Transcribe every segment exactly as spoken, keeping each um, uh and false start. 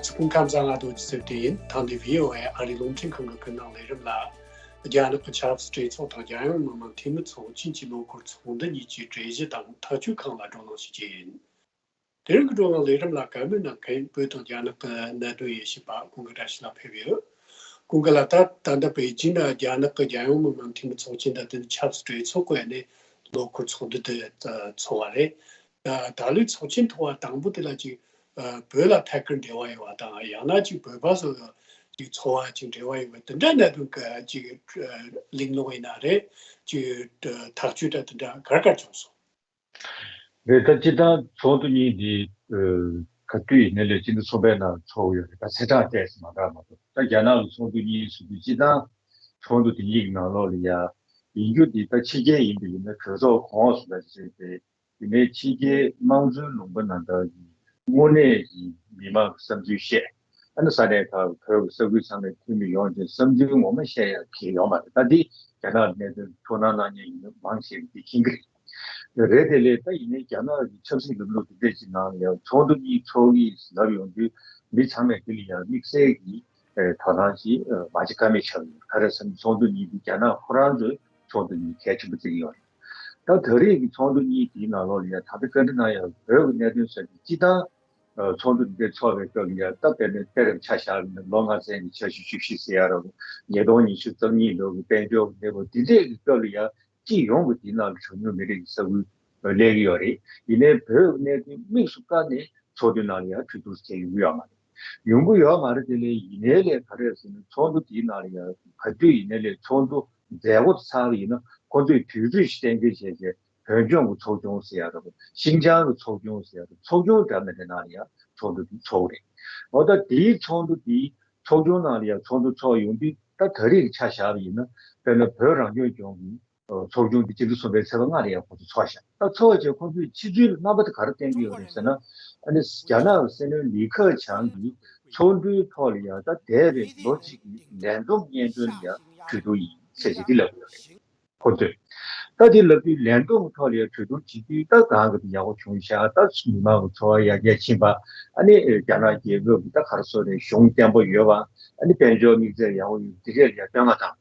སྐུ་ཁམས་བཟང་། ང་རྡོ་རྗེ་ཚེ་བརྟན་ཡིན། ཐེངས་འདིའི་ཝི་ཨོ་ཨེ་ཨ་རིའི་རླུང་འཕྲིན་ཁང་གི་སྐུལ་སློང་ལས་རིམ་ལ། རྒྱ་ནག་གི་ཆབ་སྲིད་གྲོས་ཚོགས་དང་རྒྱལ་ཡོངས་མི་དམངས་འཐུས་མི་ཚོགས་ཆེན་གྱི་ལོ་འཁོར་ཚོགས་འདུ་གཉིས་ཀྱི་གྲོས་གཞི་དང་ཐག་གཅོད་ཁག་ལ་བགྲོ་གླེང་ཞུ་རྒྱུ་ཡིན། དེ་རིང་གི་བགྲོ་གླེང་ལས་རིམ་ལ་བཀའ་མོལ་གནང་མཁན་བོད་དང་རྒྱ་ནག་གི་གནད་དོན་དབྱེ་ཞིབ་པ་ཀུན་དགའ་བཀྲ་ཤིས་ལགས་ཕེབས་ཡོད། ཀུན་དགའ་ལགས། ད་ད་ལྟ་པེ་ཅིན་ན་རྒྱ་ནག་གི་རྒྱལ་ཡོངས་མི་དམངས་འཐུས་མི་ཚོགས་ཆེན་དང་དེ་ནི་ཆབ་སྲིད་གྲོས་ཚོགས་ཀྱི་ནས་ལོ་འཁོར་ཚོགས་འདུ་དེ་ཚོགས་པ་རེད། ད་ད་ལོའི་ཚོགས་ཆེན་ཐོག་བ་དང་པོ་དེ་ལ་ཅིག་བོད་ལ་ཐད་ཀར་འབྲེལ་བ་ཡོད་པ་དང་ཡང་ན་ཅིག་བོད་པ་ཚོ་ཅིག་འཚོ་བ་ཅིག་འབྲེལ་བ་ཡོད་པ་དེ་འདྲ་གནད་དོན་ག་ཅིག་གླེང་སློང་ཡིན་ན་རེད། ཅིག་ཐག་གཅོད་དང་དེ་འདྲ་ག་རེ་ག་རེ་བྱུང་སོང་། རེད། ད་སྤྱིར་བཏང་ཚོགས་འདུ་གཉིས་འདི་ག་དུས་ཡིན་ནའི་ལས་སྤྱི་ཟླ་གསུམ་པའི་ནང་ཚོགས་ཡོད་རེད། ད་ཚེས་གྲངས་ཏོག་ཙམ་མ་འདྲ་མ་གཏོགས། ད་རྒྱ་ནག་གི་ཚོགས་འདུ་གཉིས་ཟེར་དུས་སྤྱིར་བཏང་ཚོགས་འདུ་དེ་གཉིས་ཀྱི་ནང་ལོགས་ལ་ཡ་ཡིན་རྒྱུ་འདི་ད་ཕྱི་རྒྱལ་ཡིན་པ་ཡིན་ན་གྲོས་ཚོགས་གོང་འོག་སུ་ལ་བྱས་ཏེ། དེ་ནས་ཕྱི་རྒྱལ་དམངས་གཙོའི་ལུང་པ་ནང་ལྟར་གྱི་དངོས་གནས་ཀྱི་མི་མང་གི་བསམ་ཚུལ་བཤད། ཨ་ནི་ས་གནས་ཁག་བོད་ཀྱི་ས་ཁུལ་ཚང་མའི་འཐུས་མི་ཡོང་ཅིང་བསམ་ཚུལ་ངོ་མ་བཤད་ཡག་གི་ཡོད་མ་རེད། ད་འདི་རྒྱ་ནག་གནད་དོན་ཐུགས་སྣང་གནང་མཁན་ཡིན་ན་མང་ཆེ་བ་འདི་མཁྱེན་གྱི་རེད། རེད། དེ་ལས་ད་ཡིན་ནའི་རྒྱ་ནག་གི་ཆབ་སྲིད་ལམ་ལུགས་འདི་འདྲ་ཞིག་ནང་ལ་ཡང་ཚོགས་འདུ་གཉིས་ཚོགས་ཀྱི་ལབ་ཡོང་དུས་མི་ཚང་མས་འདི་ལ་ཡང་དམིགས་བསལ་གྱི་དོ་སྣང་ཞིག་མ་བྱེད་ཀ་མེད་ཆགས་ཡོད། ག་རེ་ཟེར་ན་ཚོགས་འདུ་གཉིས་འདི་རྒྱ་ནག་ཁོ་རང་ཚོའི་ཚོགས་འདུ་གཉིས་གལ་ཆེན་པོ་བརྩི་གི་ཡོད་རེད། ད་ད་རེས་ཀྱི་ཚོགས་འདུ་གཉིས་དེའི་ནང་ལོགས་ལ་ཡང་ད་ལྟ་བཀའ་འདྲི་གནང་ཡག་བོད་ཀྱི་གནད་དོན་ཟེར་དུས་སྤྱིར་བཏང་ཚོགས་འདུ་འདི་འདྲ་ཚོགས་པའི་སྐབས་ལ་ཡང་ད་དཔེར་ན་དཔེ་རུ་ཆ་བཞག་ན་ལོ་ལྔ་ཚན་གྱི་འཆར་གཞི་བཅུ་བཞི་ཟེར་ཡག་རེད། ཉིས་སྟོང་ཉི་ཤུ་རྩ་གཉིས་ལོ་གི་དཔལ་འབྱོར་གྱི་གནས་བབ་འདི་འདྲས་ཀྱི་སྐབས་ལ་ཡང་སྤྱི་ཡོངས་ཀྱི་འདིའི་ནང་ལ་གྲངས་ཉུང་མི་རིགས་ཀྱི་ས་ཁུལ་སླེབས་ཀྱི་ཡོད་རེད། ཡིན་ནའི་བོད་ཀྱི་གནད་དོན་དམིགས་སུ་བཀར་ནས་ཚོགས་འདུའི་ནང་ལ་ཡང་གྲོས་བསྡུར་བྱས་ཡོང་གི་ཡོད་མ་རེད། ཡོང་གི་ཡོད་མ་རེད། དེ་ལས་ཡིན་ནའི་ལས་ག་རེ་ཟེར་ན་ཚོགས་འདུ་དེའི་ནང་ལ་ཡང་ག་དུས་ཡིན་ནའི་ལས་ཚོགས་འདུ་མཛད་སྒོ་ཚར་བ་ཡིན་ན་ཁོ་ཚོས་དུས་ཚོད་ཞིག་གཏན་འཁེལ་བྱས་རྗེས་བོད་ལྗོངས་ཀྱི་ཚོགས་ཆུང་ཟེར་ཡག་རེད། ཤིན་ཅང་གི་ཚོགས་ཆུང་ཟེར་ཡག་རེད། ཚོགས་ཆུང་འདྲ་མི་འདྲ་ནང་ལ་ཡང་ཚོགས་འདུ་དེ་ཚོགས་རེད། འོ་ད་དེའི་ཚོགས་འདུ་དེའི་ཚོགས་ཆུང་ནང་ལ་ཡང་ཚོགས་འདུ་ཚོགས་ཡོང་དུས་ད་ད་རེས་ཀྱི་ཆ་བཞག་པ་ཡིན་ན་དཔེར་ན་བོད་རང་སྐྱོང་ལྗོངས་ཀྱི་ཚོགས་ཆུང་འདི་སྤྱི་ཟླ་གསུམ་པའི་ཚེས་པ་ལྔ་ལ་ཡང་ཁོ་ཚོ་ཚོགས་ཤག་ད་ཚོགས་བྱས་ཁོ་ཚོས་ཕྱི་ཚུལ་རྣམ་པ་དེ་ག་རེ་བསྟན་གྱི་ཡོད་རེད་ཟེར་ན། ཨ་ནི་རྒྱ་ནག་གི་སྲིད་བློན་ལི་ཁེ་ཆང་གིས་ཚོགས་འདུའི་ཐོག་ལ་ཡང་ད་འདས་པའི་ལོ་གཅིག་གི་ལས་བསྡོམས་སྙན་སྒྲོན་ལ་ཡང་གྲོས་བསྡུར་ཡིན་ཟེར་ཞིག་འདི་ལབ་ཡོད་རེད། ཁོ་ཚོས་ད་དེ་ལབ་དུས་ལས་བསྡོམས་ཐོག་ལ་ཡང་གྲོས་བསྡུར་བྱེད་དུས་ད་གང་གི་ཡག་པོ་བྱུང་ཤག་ད་མི་མང་གི་འཚོ་བ་ཡར་རྒྱས་ཕྱིན་པ། ཨ་ནི་རྒྱ་ནག་རྒྱལ་ཁབ་ཀྱི་ད་ག་རེ་ཟེར་དགོས་རེད། གཞུང་བརྟན་པོ་ཡོད་པ། ཨ་ནི་དཔལ་འབྱོར་དམིགས་ཚད་ཡག་པོ་ཡོད་པ་འདི་གས་ལ་ཡང་བསྟོད་བསྔགས་བཏང་།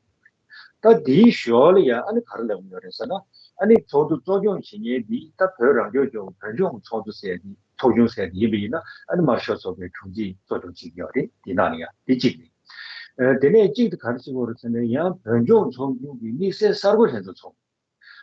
ད་འདིའི་ཞོར་ལ་ཡང་ཨ་ནི་ག་རེ་ལབ་ཀྱི་ཡོད་རེད་ཟེར་ན། ཨ་ནི་ཚོགས་འདུ་གཙོ་སྐྱོང་བྱེད་མཁན་འདི་ད་བོད་རང་སྐྱོང་ལྗོངས་བོད་ལྗོངས་ཀྱི་ཚོགས་འདུ་ཟེར་ཡག་འདི་ཚོགས་ཆུང་ཟེར་ཡག་འདི་ཡིན་པ་ཡིན་ན་ཨ་ནི་དམར་ཤོག་ཚོགས་པའི་དྲུང་ཆེས་གཙོ་སྐྱོང་བྱེད་ཀྱི་ཡོད་རེད། འདི་ནང་ལ་ཡང་འདི་གཅིག་རེད། ཨ་དེ་ནས་གཅིག་དེ་ག་རེ་བྱེད་དགོས་རེད་ཟེར་ན་ཡང་བོད་ལྗོངས་ཚོགས་ཆུང་གི་དམིགས་བསལ་གསར་འགོད་ལྷན་ཚོགས་ཚོགས།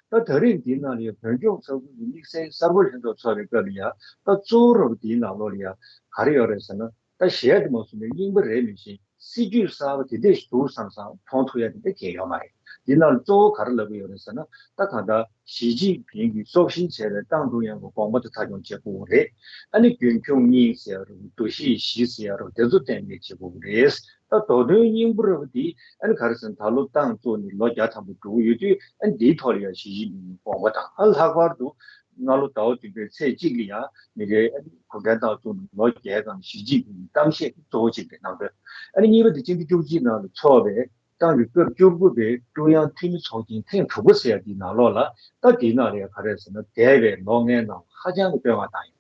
ད་ད་རེས་འདིའི་ནང་ལ་ཡང་བོད་ལྗོངས་ས་ཁུལ་གྱི་དམིགས་བསལ་གསར་འགོད་ལྷན་ཚོགས་ཚོགས་པའི་སྐབས་ལ་ཡང་ད་གཙོ་བོ་ར་བ་འདིའི་ནང་ལོགས་ལ་ཡང་ག་རེ་ཡོད་རེད་ཟེར་ན། ད་གཞས་དེ་མ་སོང་ནས་རྙིང་པ་རེད་མི་ཤེས། སྲིད་ཇུས་གསར་པ་དེ་འདྲས་ཤིག་འདུག་བསམ་བསམ་མཐོང་ཐུབ་ཡ་དེ་འདྲ་གང་ཡང་ཡོད་མ་རེད། འདི་ནང་ལ་གཙོ་བོ་ག་རེ་ལབ་ཀྱི་ཡོད་རེད་ཟེར་ན། ད་གང་ལྟར་ཞི་ཅིན་ཕིང་གིས་སྲོག་ཤིང་བྱས་པའི་ཏང་ཀྲུང་དབྱང་གི་དགོངས་པ་དེ་མཐའ་འཁྱོངས་བྱེད་དགོས་རེད། ཨ་ནི་རྒྱུན་འཁྱོངས་གཉིས་ཟེར་ཡ་རེད། འདུ་ཤེས་བཞི་ཟེར་ཡ་རེད། དེ་ཚོ་གཏན་འཁེལ་བྱེད་དགོས་རེད། ད་མདོ་དོན་སྙིང་པོ་ར་བ་འདི་ཨ་ནི་ག་རེ་ཟེར་ན་ད་ལོ་ཏང་བཙུགས་ནས་ལོ་བརྒྱ་ཐམ་པ་འགྲོ་གི་ཡོད་དུས་ཨ་ནི་འདིའི་ཐོག་ལ་ཡང་ཞི་ཅིན་ཕིང་གི་དགོངས་པ་དང་ཨ་ལྷག་པར་དུ་སྔ་ལོ་ཟླ་བ་བདུན་པའི་ཚེས་གཅིག་ལ་ཡང་མི་རེ་ཨ་ནི་གུང་ཁྲན་ཏང་བཙུགས་ནས་ལོ་བརྒྱའི་སྒང་ཞི་ཅིན་ཕིང་གི་གཏམ་བཤད་གཙོ་བོ་གཅིག་རེད་གནང་དོན། ཨ་ནི་གཉིས་པ་དེ་སྤྱི་ཟླ་བཅུ་གཅིག་ནང་ལ་ཚོགས་པའི་ཏང་གི་སྐབས་བཅུ་དགུ་པའི་ཀྲུང་དབྱང་འཐུས་མི་ཚོགས་ཆེན་ཐེངས་དྲུག་པ་ཟེར་ཡ་དེའི་ནང་ལོགས་ལ་ད་དེའི་ནང་ལ་ཡང་ག་རེ་ཟེར་ན་འདས་པའི་ལོ་ལྔའི་ནང་ཧ་ཅང་གི་བསྟོད་བསྔགས་བཏང་ཡོད།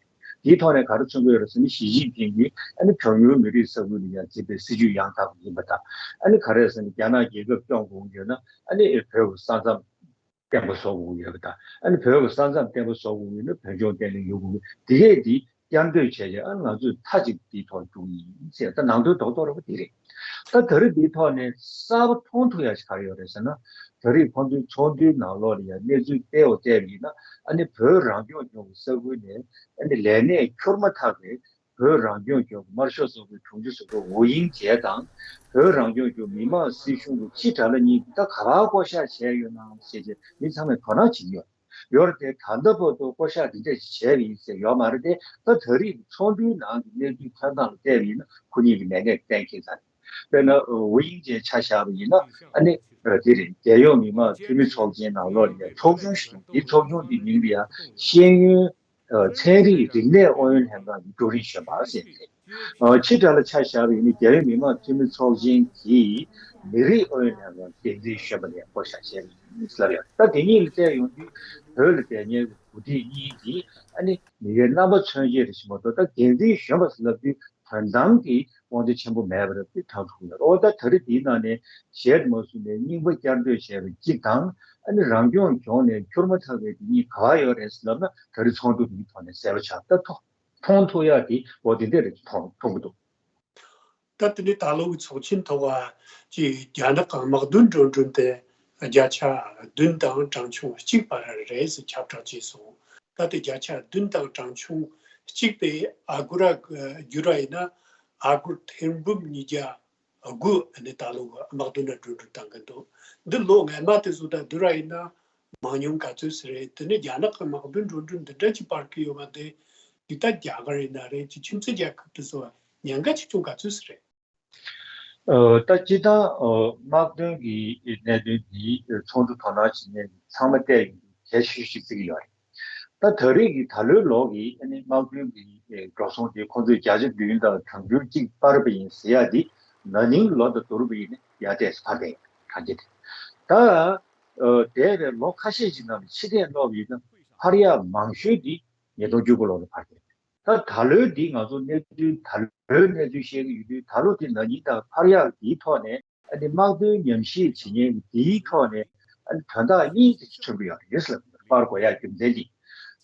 དེའི་ཐོག་ནས་ག་རེ་མཚོན་གྱི་ཡོད་རེད་ཟེར་ན་ཞི་ཅིན་ཕིང་གིས་ཨ་ནི་གྲངས་ཉུང་མི་རིགས་ས་ཁུལ་ལ་ཡང་བརྩིས་པའི་སྲིད་ཇུས་ཡང་དག་པ་ཡིན་པ་དང་། ཨ་ནི་ག་རེ་ཟེར་ན་རྒྱ་ནག་རྒྱལ་ཁབ་སྐྱོང་དགོས་ཀྱི་ཡོད་ན་ཨ་ནི་བོད་ཀྱི་ས་མཚམས་བརྟན་པོ་བཟོ་དགོས་ཀྱི་ཡོད་པ་དང་། ཨ་ནི་བོད་ཀྱི་ས་མཚམས་བརྟན་པོ་བཟོ་དགོས་ཀྱི་ཡོད་ན་བོད་ལྗོངས་བརྟན་ལྷིང་ཡོང་དགོས་ཀྱི་འདི་གས་འདི་བསྐྱར་ཟློས་བྱས་རྗེས་ཨ་ནི་ང་ཚོས་མཐའ་གཅིག་འདིའི་ཐོག་འགྲོ་གི་ཡིན་ཟེར་ད་ནང་དོན་རྡོག་རྡོག་ར་བ་འདི་རེད། ད་ད་རེས་འདིའི་ཐོག་ནས་གསར་པ་མཐོང་ཐུབ་ཡ་ཞིག་ག་རེ་ཡོད་རེད་ཟེར་ན། ད་རེས་ཁོང་ཚོའི་ཚོགས་འདུའི་ནང་ལོགས་ལ་ཡང་གནས་ཚུལ་སྤེལ་བ་བལྟས་པ་ཡིན་ན་ཨ་ནི་བོད་རང་སྐྱོང་ལྗོངས་ཀྱི་ས་ཁུལ་ནས་ཨ་ནི་ལས་གནས་འཁྱོར་མ་ཐག་གི་བོད་རང་སྐྱོང་ལྗོངས་ཀྱི་དམར་ཤོག་ཚོགས་པའི་དྲུང་ཆེ་ཟུར་པ་ཝུ་དབྱིང་ཇེ་དང་བོད་རང་སྐྱོང་ལྗོངས་མི་དམངས་སྲིད་གཞུང་གི་ཕྱི་དྲག་ལ་གཉིས་ད་ག་པར་བསྐོ་བཞག་བྱས་ཡོད་ན་ཟེར་རྗེས་མི་ཚང་མས་དོ་སྣང་བྱེད་ཀྱི་ཡོད། ཡོད་རེད་དེ་ད་ལྟ་བར་དུ་བསྐོ་བཞག་འདི་འདྲ་ཞིག་བྱས་པ་ཡིན་ཟེར་ཡོད་མ་རེད་དེ། ད་ད་རེས་ཚོགས་འདུའི་ནང་གི་གནས་ཚུལ་ཐོན་སྟངས་ལ་བལྟས་པ་ཡིན་ན་ཁོ་གཉིས་ཀྱི་ལས་གནས་གཏན་འཁེལ་ཚར་རེད། དཔེར་ན་ཝུ་དབྱིང་ཇེ་ཆ་བཞག་པ་ཡིན་ན་ཨ་ནི་དེ་རེད། རྒྱལ་ཡོངས་མི་དམངས་འཐུས་མི་ཚོགས་ཆེན་ནང་ལོགས་ལ་ཡང་ཚོགས་ཆུང་ཞིག་འདུག་འདི་ཚོགས་ཆུང་འདི་མིང་ལ་ཡང་ཤེས་ཡོན་ཚན་རིག་རིག་གནས་ཨུ་ཡོན་ལྷན་ཁང་གི་ཀྲུའུ་རིན་གཞོན་པ་ཟེར་ཏེ། ཕྱི་དྲག་ལ་ཆ་བཞག་པ་ཡིན་ན་རྒྱལ་ཡོངས་མི་དམངས་འཐུས་མི་ཚོགས་ཆེན་གྱི་མི་རིགས་ཨུ་ཡོན་ལྷན་ཁང་འགན་འཛིན་གཞོན་པ་ལ་བསྐོ་བཞག་བྱས་ཡིན་ལབ་ཡོད། ད་དེ་གཉིས་ལ་བལྟས་ཡོང་དུས་བོད་ལ་བསྡད་མཁན་གྱི་འགོ་ཁྲིད་གཉིས་ཀྱིས་ཨ་ནི་མི་སྒེར་རྣམ་པ་མཚོན་བྱེད་རེ་ཞིག་མ་གཏོགས་ད་འགན་འཛིན་གཞོན་པ་ཟེར་ལབ་དུས་ དོན་དམ་གྱི་དབང་ཆ་ཆེན་པོ་མེད་པ་རེད་དེ་ཐག་ཆོད་ཡོད། འོ་ད་ད་རེས་དེའི་ནང་ནས་ཞལ་མ་བཟུང་ནས་རྙིང་པ་བསྐྱར་ཟློས་བྱས་པ་གཅིག་དང་། ཨ་ནི་རང་སྐྱོང་ལྗོངས་ནས་འཁྱུར་མ་ཐག་པའི་དེ་གཉིས་ག་བ་ཡོད་རེད་ལབ་ན། ད་རེས་ཚོགས་འདུ་འདིའི་ཐོག་ནས་གསལ་པོ་ཆགས། ད་ཐོག་མཐོང་ཐུབ་ཡག་དེ་འོ་དེ་འདྲ་རེད། མཐོང་མཐོང་གི་འདུག། ད་དེ་ནས་ད་ལོ་གི་ཚོགས་ཆེན་ཐོག་ཅིག་རྒྱ་ནག་གི་དམག་དོན་འགྲོ་གྲོན་དེ་བརྒྱ་ཆ་བདུན་དང་གྲངས་ཆུང་གཅིག་བར་རེད་ཟེར་ཁྱབ་བསྒྲགས་བྱས་སོང་། ད་དེ་བརྒྱ་ཆ་བདུན་དང་གྲངས་ཆུང་གཅིག་དེ་ཨ་སྒོར་ར་བསྒྱུར་བ་ཡིན་ན་ཨ་སྒོར་ཐེར་འབུམ་ཉིས་བརྒྱ་དགུ་ནས་ད་ལོ་གི་དམག་དོན་ལ་འགྲོ་གྲོན་བཏང་གི་འདུག། འདི་ལོ་སྔ་མ་དེ་ཚོ་དང་བསྡུར་བ་ཡིན་ན་མང་ཉུང་ག་ཚོད་ཙམ་རེད། དེ་ནས་རྒྱ་ནག་གི་དམག་དོན་འགྲོ་གྲོན་འདི་འདྲ་ཅིག་སྤར་གི་ཡོད་པ་དེ་ཅིག་ད་རྒྱ་གར་ཡིན་ན་རེད། ཅིག་ཁྱིམ་མཚེས་རྒྱལ་ཁབ་དེ་ཚོ་ཉེན་ཁ་ཆེ་ཆུང་ག་ཚོད་ཙམ་རེད། ཨོ། ད་སྤྱིར་བཏང་ཨོ་དམག་དོན་གྱི་གནད་དོན་འདི་ཚོགས་འདུ་དོ་སྣང་བྱེད་མཁན་ཚང་མ་བལྟས་ཡོང་དུས་གལ་ཆེ་ཤོས་ཤིག་བརྩི་གི་ཡོད་རེད། ད་ད་རེས་ཀྱི་ད་ལོའི་ལོ་གི་ཨ་ནི་དམག་དོན་གྱི་འགྲོ་སོང་དེ་ཁོང་ཚོས་བརྒྱ་ཆ་བདུན་དང་གྲངས་འབོར་གཅིག་སྤར་བ་ཡིན་ཟེར་ཡ་འདི་ན་ནིང་ལོ་དང་བསྡུར་བ་ཡིན་ན་ཡར་ཏོག་ཙམ་འཕར་བསྡད་ཡོད་རེད། གྲངས་ཀ་དེ། ད་ཨོ་འདས་པའི་ལོ་ཁ་ཤས་ཤིག་ནང་ལ་ཕྱིར་ལྟ་བསློགས་པ་ཡིན་ན་འཕར་ཡག་མང་ཤོས་འདི་ཉིས་སྟོང་བཅུ་དགུ་ལོ་ལ་འཕར་བསྡད་ཡོད་རེད། ད་ད་ལོའི་འདི་ང་ཚོ་གནས་ཚུལ་ད་ལོའི་གནས་ཚུལ་བཤད་ཀྱི་ཡོད་དུས། ད་ལོ་དེ་ན་ནིང་དང་འཕར་ཡག་འདིའི་ཐོག་ནས་ཨ་ནི་དམག་དོན་ཉམས་ཞིབ་བྱེད་མཁན་གྱི་འདིའི་ཐོག་ནས་ཨ་ནི་དོན་དག་གཉིས་ཅིག་ཐོན་གྱི་ཡོད་རེད་ཟེར་ལབ་ཀྱི་ཡོད། སྤར་དགོས་ཡག་རྒྱུ་མཚན་གྱིས།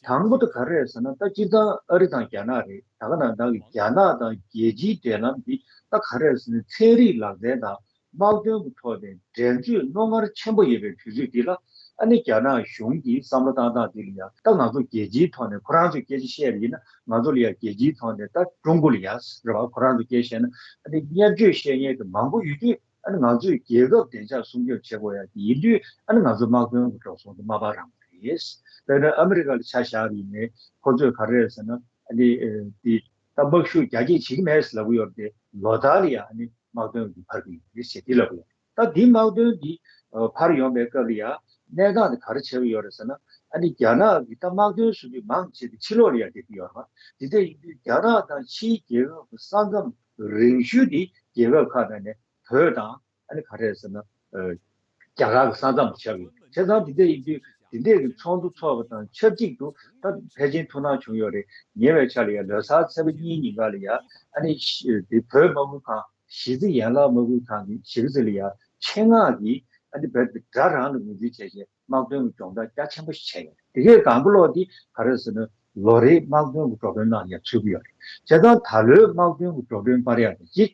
དང་པོ་དེ་ག་རེ་རེད་ཟེར་ན། ད་སྤྱིར་བཏང་ཨ་རི་དང་རྒྱ་ནག་རེད། ད་ག་ནང་བཞིན་གྱི་རྒྱ་ནག་དང་རྒྱལ་སྤྱིའི་འབྲེལ་ལམ་འདི་ད་ག་རེ་རེད་ཟེར་ན། ཚན་རིག་ལག་རྩལ་དང་དམག་དོན་གྱི་ཐོག་ནས་འགྲན་རྩོད་རྣོ་ངར་ཆེན་པོ་ཡོད་པའི་དུས་ཚོད་འདི་ལ། ཨ་ནི་རྒྱ་ནག་གཞུང་གི་བསམ་བློ་བཏང་སྟངས་འདི་ལ་ཡང་། ད་ང་ཚོ་རྒྱལ་སྤྱིའི་ཐོག་ནས་ཁོ་རང་ཚོས་སྐད་ཆ་བཤད་པ་ཡིན་ན། ང་ཚོ་ལ་ཡང་རྒྱལ་སྤྱིའི་ཐོག་ནས་ད་ཀྲུང་གོ་ལ་ཡང་རེད་བ། ཁོ་རང་ཚོས་སྐད་བཤད་ན་ཨ་ནི་བརྙས་བཅོས་བཤད་མཁན་གྱི་མང་པོ་ཡོད་དུས། ཨ་ནི་ང་ཚོས་རྒྱལ་ཁབ་བདེ་འཇགས་སྲུང་སྐྱོབ་བྱེད་དགོས་ཡ་དེ་ཡིན་དུས། ཨ་ནི་ང་ཚོ་དམག་དོན་གྱི་འགྲོ་སོང་དེ་མ་པ་རང་རེད། དཔེར་ན་ཨ་མི་རི་ཀ་ལ་ཆ་བཞག་པ་ཡིན་ནའི། ཁོ་ཚོས་ག་རེ་རེད་ཟེར་ན། ཨ་ནི་ཨེ་དེ་ད་དམག་ཤུགས་རྒྱ་སྐྱེད་བྱེད་ཀྱི་མེད་ཟེར་ལབ་ཀྱི་ཡོད་རེད་དེ། ལོ་ལྟར་ལ་ཡང་ཨ་ནི་དམག་དོན་གྱི་འཕར་གྱི་ཡོད་རེད་ཟེར་དེ་ལབ་ཀྱི་ཡོད་རེད། ད་འདི་དམག་དོན་འདི་ཨ་འཕར་ཡོང་པའི་སྐབས་ལ་ཡང་གནས་སྟངས་དེ་ག་རེ་ཆགས་ཀྱི་ཡོད་རེད་ཟེར་ན། ཨ་ནི་རྒྱ་ནག་གི་ད་དམག་དོན་བཟོ་དུས་མང་ཆེ་དེ་ཕྱི་ལོགས་ལ་ཡང་བསྡད་ཀྱི་ཡོད་རེད་པ། དེ་འདྲ་ཡིན་དུས་རྒྱ་ནག་དང་ཕྱིའི་རྒྱལ་ཁབ་ཀྱི་ས་མཚམས་རིང་ཤོས་དེ་རྒྱལ་ཁབ་ཁག་ནང་ནས་བོད་དང་། ཨ་ནི་ག་རེ་རེད་ཟེར་ན། ཨ་རྒྱ་གར་གྱི་ས་མཚམས་སུ་ཆགས་ཡོད། བྱས་ཙང་དེ་འདྲ་ཡིན་དུས་དེ་འདྲས་ཀྱི་ཚོགས་འདུ་ཚོགས་པ་དང་ཆབས་ཅིག་ཏུ་ད་ཕལ་ཆེར་ཐུགས་སྣང་བྱུང་ཡོད་རེད། ཉེ་བའི་ཆར་ལ་ཡང་ལོ་གསར་ཚེས་པ་གཉིས་ཉིན་ཀ་ལ་ཡང་ཨ་ནི་ཤི་དེ་བོད་དམག་ཁུལ་ཁང་གཞིས་རྩེ་ཡན་ལག་དམག་ཁུལ་ཁང་གི་གཞིས་རྩེ་ལ་ཡང་ཆེད་མངགས་ཀྱིས་ཨ་ནི་བོད་དེ་དགྲ་རང་ལ་ངོས་འཛིན་བྱས་བྱས་དམག་དོན་གྱི་སྦྱོང་བརྡར་རྒྱ་ཆེན་པོ་ཞིག་བྱས་ཡོད་རེད། དེ་གའི་གང་གི་ལོག་དེ་ག་རེ་ཟེར་ན། ལོ་རེའི་དམག་དོན་གྱི་འགྲོ་གྲོན་ནང་ཡང་ཚུད་ཀྱི་ཡོད་རེད། བྱས་ཙང་ད་ལོའི་དམག་དོན་གྱི་འགྲོ་གྲོན་སྤར་ཡག་དེ་གཅིག།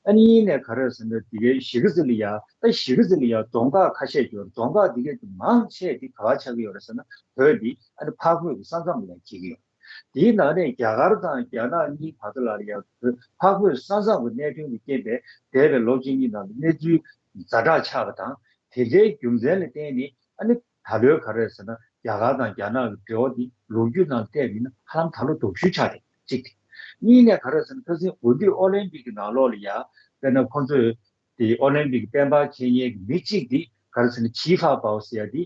ཨ་ནི་གཉིས་ནས་ག་རེ་ཟེར་ན། དེ་གའི་གཞིས་ཀ་རྩེ་ལ་ཡ། ད་གཞིས་ཀ་རྩེ་ལ་ཡ་རྫོང་ཁག་ཁ་ཤས་ཡོད་རེད། རྫོང་ཁག་དེ་གའི་དེ་མང་ཆེ་དེ་ག་བ་ཆགས་ཀྱི་ཡོད་རེད་ཟེར་ན། བོད་དེ་ཨ་ནི་འཕགས་བོད་ཀྱི་ས་མཚམས་ལ་ཡ་འཁེལ་གྱི་ཡོད། དེའི་ནང་ནས་རྒྱ་གར་དང་རྒྱ་ནག་གཉིས་བར་དུ་ལ་ཡ་བོད་འཕགས་བོད་ས་མཚམས་ཀྱི་གནད་དོན་གྱི་རྐྱེན་པས་འདས་པའི་ལོ་གཅིག་གཉིས་ནང་ལ་གནས་ཚུལ་ཛ་དྲག་ཆགས་པ་དང་། དེ་འདྲའི་རྒྱུ་མཚན་ལ་བརྟེན་ནས་ཨ་ནི་ད་ལོའི་ག་རེ་ཟེར་ན། རྒྱ་གར་དང་རྒྱ་ནག་གི་འབྲེལ་བ་འདི་ལོ་རྒྱུས་ནང་བལྟས་པ་ཡིན་ན་ཧ་ལམ་ད་ལོ་སྡུག་ཤོས་ཆགས་རེད། གཅིག་དེ། གཉིས་ནས་ག་རེ་ཟེར་ན། ཁ་སང་དགུན་དུས་ཨོ་ལིམ་པིག་གི་ནང་ལོགས་ལ་ཡ། དཔེར་ན་ཁོང་ཚོས་དེ་ཨོ་ལིམ་པིག་གི་དཔལ་འབར་འཁྱེར་མཁན་གྱི་མི་གཅིག་དེ་ག་རེ་ཟེར་ན། ཆི་ཧྥ་པའོ་ཟེར་ཡ་དེ་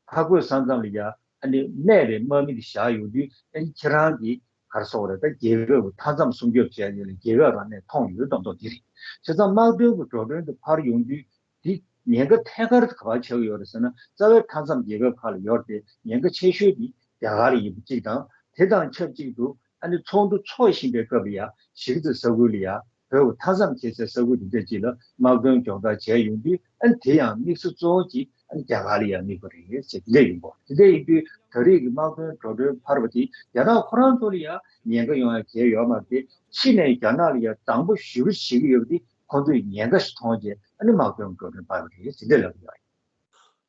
འཕགས་བོད་ས་མཚམས་ལ་ཡ་ཨ་ནི་གནས་པའི་དམག་མི་དེ་བཞག་ཡོང་དུས། ཨ་ནི་ཁྱེད་རང་གིས་ག་རེ་ཟེར་དགོས་རེད། ད་རྒྱལ་ཁབ་ཀྱི་མཐའ་མཚམས་སྲུང་སྐྱོབ་བྱས་ཡོད་ལ། རྒྱལ་ཁབ་རང་ནས་མཐོང་ཡོད་མདོག་མདོག་དེ་རེད། བྱས་ཙང་དམག་དོན་གྱི་འགྲོ་གྲོན་དེ་འཕར་ཡོང་དུས། འདི་ཉེན་ཁ་ཐད་ཀར་ག་པར་ཆགས་ཀྱི་ཡོད་རེད་ཟེར་ན། རྩ་བའི་མཐའ་མཚམས་རྒྱལ་ཁབ་ཁག་ལ་ཡོད་རེད་དེ། ཉེན་ཁ་ཆེ་ཤོས་དེ་རྒྱ་གར་ལ་ཡིན་པ་གཅིག་དང་། དེ་དང་ཆབས་ཅིག་ཏུ་ཨ་ནི་ཚོགས་འདུ་འཚོགས་བཞིན་པའི་སྐབས་ལ་ཡ། གཞིས་རྩེ་ས་ཁུལ་ལ་ཡ། བོད་ཀྱི་མཐའ་མཚམས་འཁེལ་སའི་ས་ཁུལ་དེ་འདྲ་ཅིག་ལ་དམག་དོན་སྦྱོང་བརྡར་བྱས་ཡོང་དུས། ཨ་ནི་དེ་ཡང་དམིགས་ས་གཙོ་བོ་གཅིག་ཨ་ནི་རྒྱ་གར་ལ་ཡ་དམིགས་པ་རེད་ཟེར། དེ་འདྲ་ཡིན་པ། དེ་འདྲ་ཡིན་དུས་ད་རེས་ཀྱི་དམག་དོན་འགྲོ་གྲོན་འཕར་བ་དེ་རྒྱ་ནག་ཁོ་རང་ཚོ་ལ་ཡ་ཉེན་ཁ་ཡོང་ཡ་གང་ཡང་ཡོད་མ་རེད་དེ། ཕྱི་ནས་རྒྱ་ནག་ལ་ཡ་སྡང་པོ་ཞེ་པོ་བྱེད་ཀྱི་ཡོད་པ་དེ། ཁོང་ཚོས་ཉེན་ཁ་ཞིག་མཐོང་རྗེས་ཨ་ནི་དམག་དོན་འགྲོ་གྲོན་སྤར་བ་རེད་ཟེར་འདི་ལབ་ཡོད།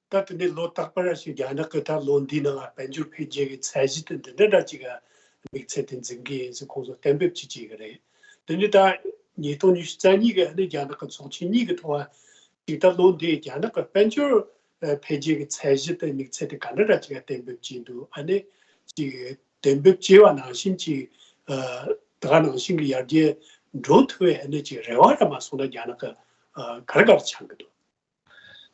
ད་དེ་ནས་ལོ་རྟག་པར་ཞིག་རྒྱ་ནག་གིས་ད་ལོ་འདིའི་ནང་དཔལ་འབྱོར་འཕེལ་རྒྱས་ཀྱི་ཚད་གཞི་དེ་འདི་འདྲ་འདྲ་ཅིག་གི་དམིགས་ཚད་དེ་འཛིན་གྱི་ཡིན་ཟེར་ཁོང་ཚོ་གཏན་འབེབས་བྱེད་ཀྱི་ཡོད་རེད། དེ་ནས་ད་ཉིས་སྟོང་ཉི་ཤུ་རྩ་གཉིས་ཀྱི་ཨ་ནི་རྒྱ་ནག་གི་ཚོགས་ཆེན་གཉིས་ཀྱི་ཐོག་ཅིག་ད་ལོ་འདིའི་རྒྱ་ནག་གི་དཔལ་འབྱོར་འཕེལ་རྒྱས་ཀྱི་ཚད་གཞི་དེ་དམིགས་ཚད་དེ་ག་འདྲ་འདྲ་ཅིག་གི་གཏན་འབེབས་བྱས་འདུག། ཨ་ནི་ཅིག་གཏན་འབེབས་བྱས་པ་ནང་བཞིན་ཅིག་ད་ག་ནང་བཞིན་གྱི་ཡར་རྒྱས་འགྲོ་ཐུབ་པའི་ཨ་ནི་ཅིག་རེ་བ་ར་མ་སོང་ན་རྒྱ་ནག་གི་ག་རེ་ག་རེ་ཆགས་ཀྱི་འདུག།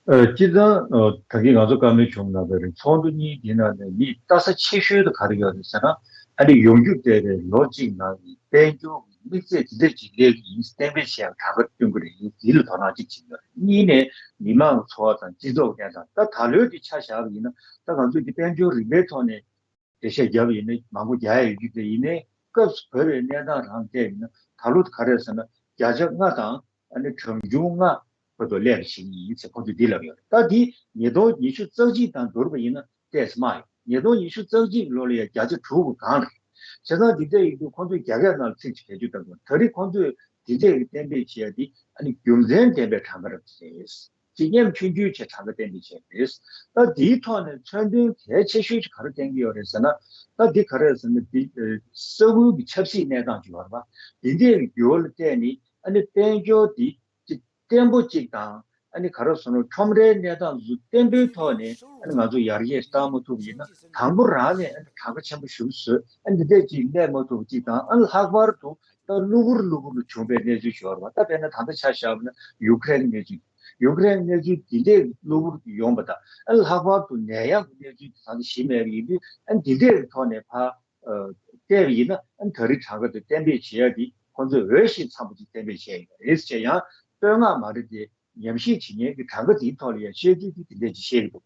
ཨ། སྤྱིར་བཏང་ཨ་ད་གིན་ང་ཚོ་བཀའ་མོལ་བྱུང་ནང་བཞིན་རེད། ཚོགས་འདུ་གཉིས་འདིའི་ནང་ནས་མིས་ལྟ་ས་ཆེ་ཤོས་དེ་ག་རེ་ཡོད་རེད་ཟེར་ན། ཨ་ནི་ཡོང་རྒྱུ་བསྡད་པའི་ལོ་གཅིག་ནང་གི་དཔལ་འབྱོར་གྱི་དམིགས་ཚད་དེ་འདྲ་ཅིག་སླེབས་ཀྱི་ཡིན་གཏན་འཁེལ་བྱས་པ་གྲངས་ཀ་སྟོན་གྱི་རེད། འདི་ལ་དོ་སྣང་གཅིག་བྱེད་ཀྱི་ཡོད་རེད། གཉིས་ནས་མི་མང་འཚོ་བ་དང་སྤྱི་ཚོགས་གནས་སྟངས། ད་ད་ལོའི་དེ་ཆ་བཞག་པ་ཡིན་ན། ད་ང་ཚོས་འདི་དཔལ་འབྱོར་རིམ་པའི་ཐོག་ནས་འགྲེལ་བཤད་བརྒྱབ་པ་ཡིན་ན་མང་པོ་རྒྱག་ཡ་ཡོད་རྒྱུ་དེ། ཡིན་ནའི་སྐབས་སུ་བབས་པའི་གནས་སྟངས་རང་བལྟས་ཡིན་ན། ད་ལོ་ག་རེ་ཟེར་ན་བརྒྱ་ཆ་ལྔ་དང་ཨ་ནི་གྲངས་ཆུང་ལྔ་བར་དུ་སླེབས་པ་ཞིག་ཡིན་ཟེར་ཁོང་ཚོས་འདི་ལབ་ཡོད་རེད། ད་འདི་ཉིས་སྟོང་ཉི་ཤུ་རྩ་གཅིག་དང་བསྡུར་བ་ཡིན་ན་ཏོག་ཙམ་དམའ་ཡོད། ཉིས་སྟོང་ཉི་ཤུ་རྩ་གཅིག་ལོ་ལ་ཡང་བརྒྱ་ཆ་དྲུག་གི་སྒང་རེད། བྱས་ཙང་འདི་འདྲ་ཡིན་དུས་ཁོང་ཚོས་རྒྱ་སྐད་ནང་ལ་ཚིག་ཅིག་བེད་སྤྱོད་བཏང་དགོས། ད་རེས་ཁོང་ཚོས་འདི་འདྲ་གི་གཏན་འབེབས་བྱས་ཡ་འདི་ཨ་ནི་རྒྱུ་མཚན་ལྡན་པའི་གྲངས་ཀ་རེད་ཟེར། སྤྱི་སྙོམས་ཆུང་ཆུང་བྱས་གྲངས་ཀ་གཏན་འབེབས་བྱས་རེད། ད་འདིའི་ཐོག་ནས་མཚོན་དོན་གལ་ཆེ་ཤོས་ཅིག་ག་རེ་བསྟན་གྱི་ཡོད་རེད་ཟེར་ན། ད་འདི་ག་རེ་རེད་ཟེར་ན་འདི་ཨ་ས་ཁུལ་གྱི་ཆབ་སྲིད་གནས་སྟངས་ཅིག་ཡོད་རེད་པ། འདི་འདྲའི་འགྱུར་བ་ལ་བལྟས་ནས་ཨ་ནི་དཔལ་འབྱོར་འདི་ཅིག་བརྟན་པོ་གཅིག་དང་ཨ་ནི་ག་རེ་ཟེར་ན་ཁྲོམ་རའི་གནས་སྟངས་བཟོ་བརྟན་པོའི་ཐོག་ནས་ཨ་ནི་ང་ཚོ་ཡར་རྒྱས་བཏང་མ་ཐུབ་པ་ཡིན་ན་དང་པོ་རང་ནས་ཨ་ནི་གྲངས་ཀ་ཆེན་པོ་ཞིག་བཟོས། ཨ་ནི་འདི་འདྲ་ཅིག་སླེབས་མ་ཐུབ་པ་གཅིག་དང་། ཨ་ནི་ལྷག་པར་དུ་ད་གློ་བུར་གློ་བུར་དུ་བྱུང་བའི་གནས་ཚུལ་ཞིག་ཡོད་རེད་པ། ད་དཔེར་ན་ད་ལྟ་ཆ་བཞག་པ་ན་ཡུ་ཀེ་རེན་གནས་ཚུལ། ཡུ་ཀེ་རེན་གནས་ཚུལ་འདི་འདྲའི་གློ་བུར་དུ་ཡོང་བ་དང་། ཨ་ནི་ལྷག་པར་དུ་ནད་ཡམས་ཀྱི་གནས་ཚུལ་དེ་ད་ལྟ་ཞི་མེད་པ་ཡིན་དུས། ཨ་ནི་འདི་འདྲའི་ཐོག་ནས་ཕར་ཨ་བལྟས་པ་ཡིན་ན། ཨ་ནི་ད་རེས་གྲངས་ཀ་དེ་གཏན་འབེབས་བྱེད་ཡ་དེ་ཁོང་ཚོས་འོས་ཤིང་འཚམས་པོ་ཅིག་གཏན་འབེབས་བྱས་ཡོད་རེད་ཅེས། ཡང་བསྟོད་བསྔགས་མ་རེད་དེ། ཉམས་ཞིབ་བྱེད་མཁན་གྱི་གྲངས་ཀ་དེའི་ཐོག་ལ་ཡང་བཤད་ཚུལ་དེ་དེ་འདྲས་ཅིག་བཤད་ཀྱི་འདུག་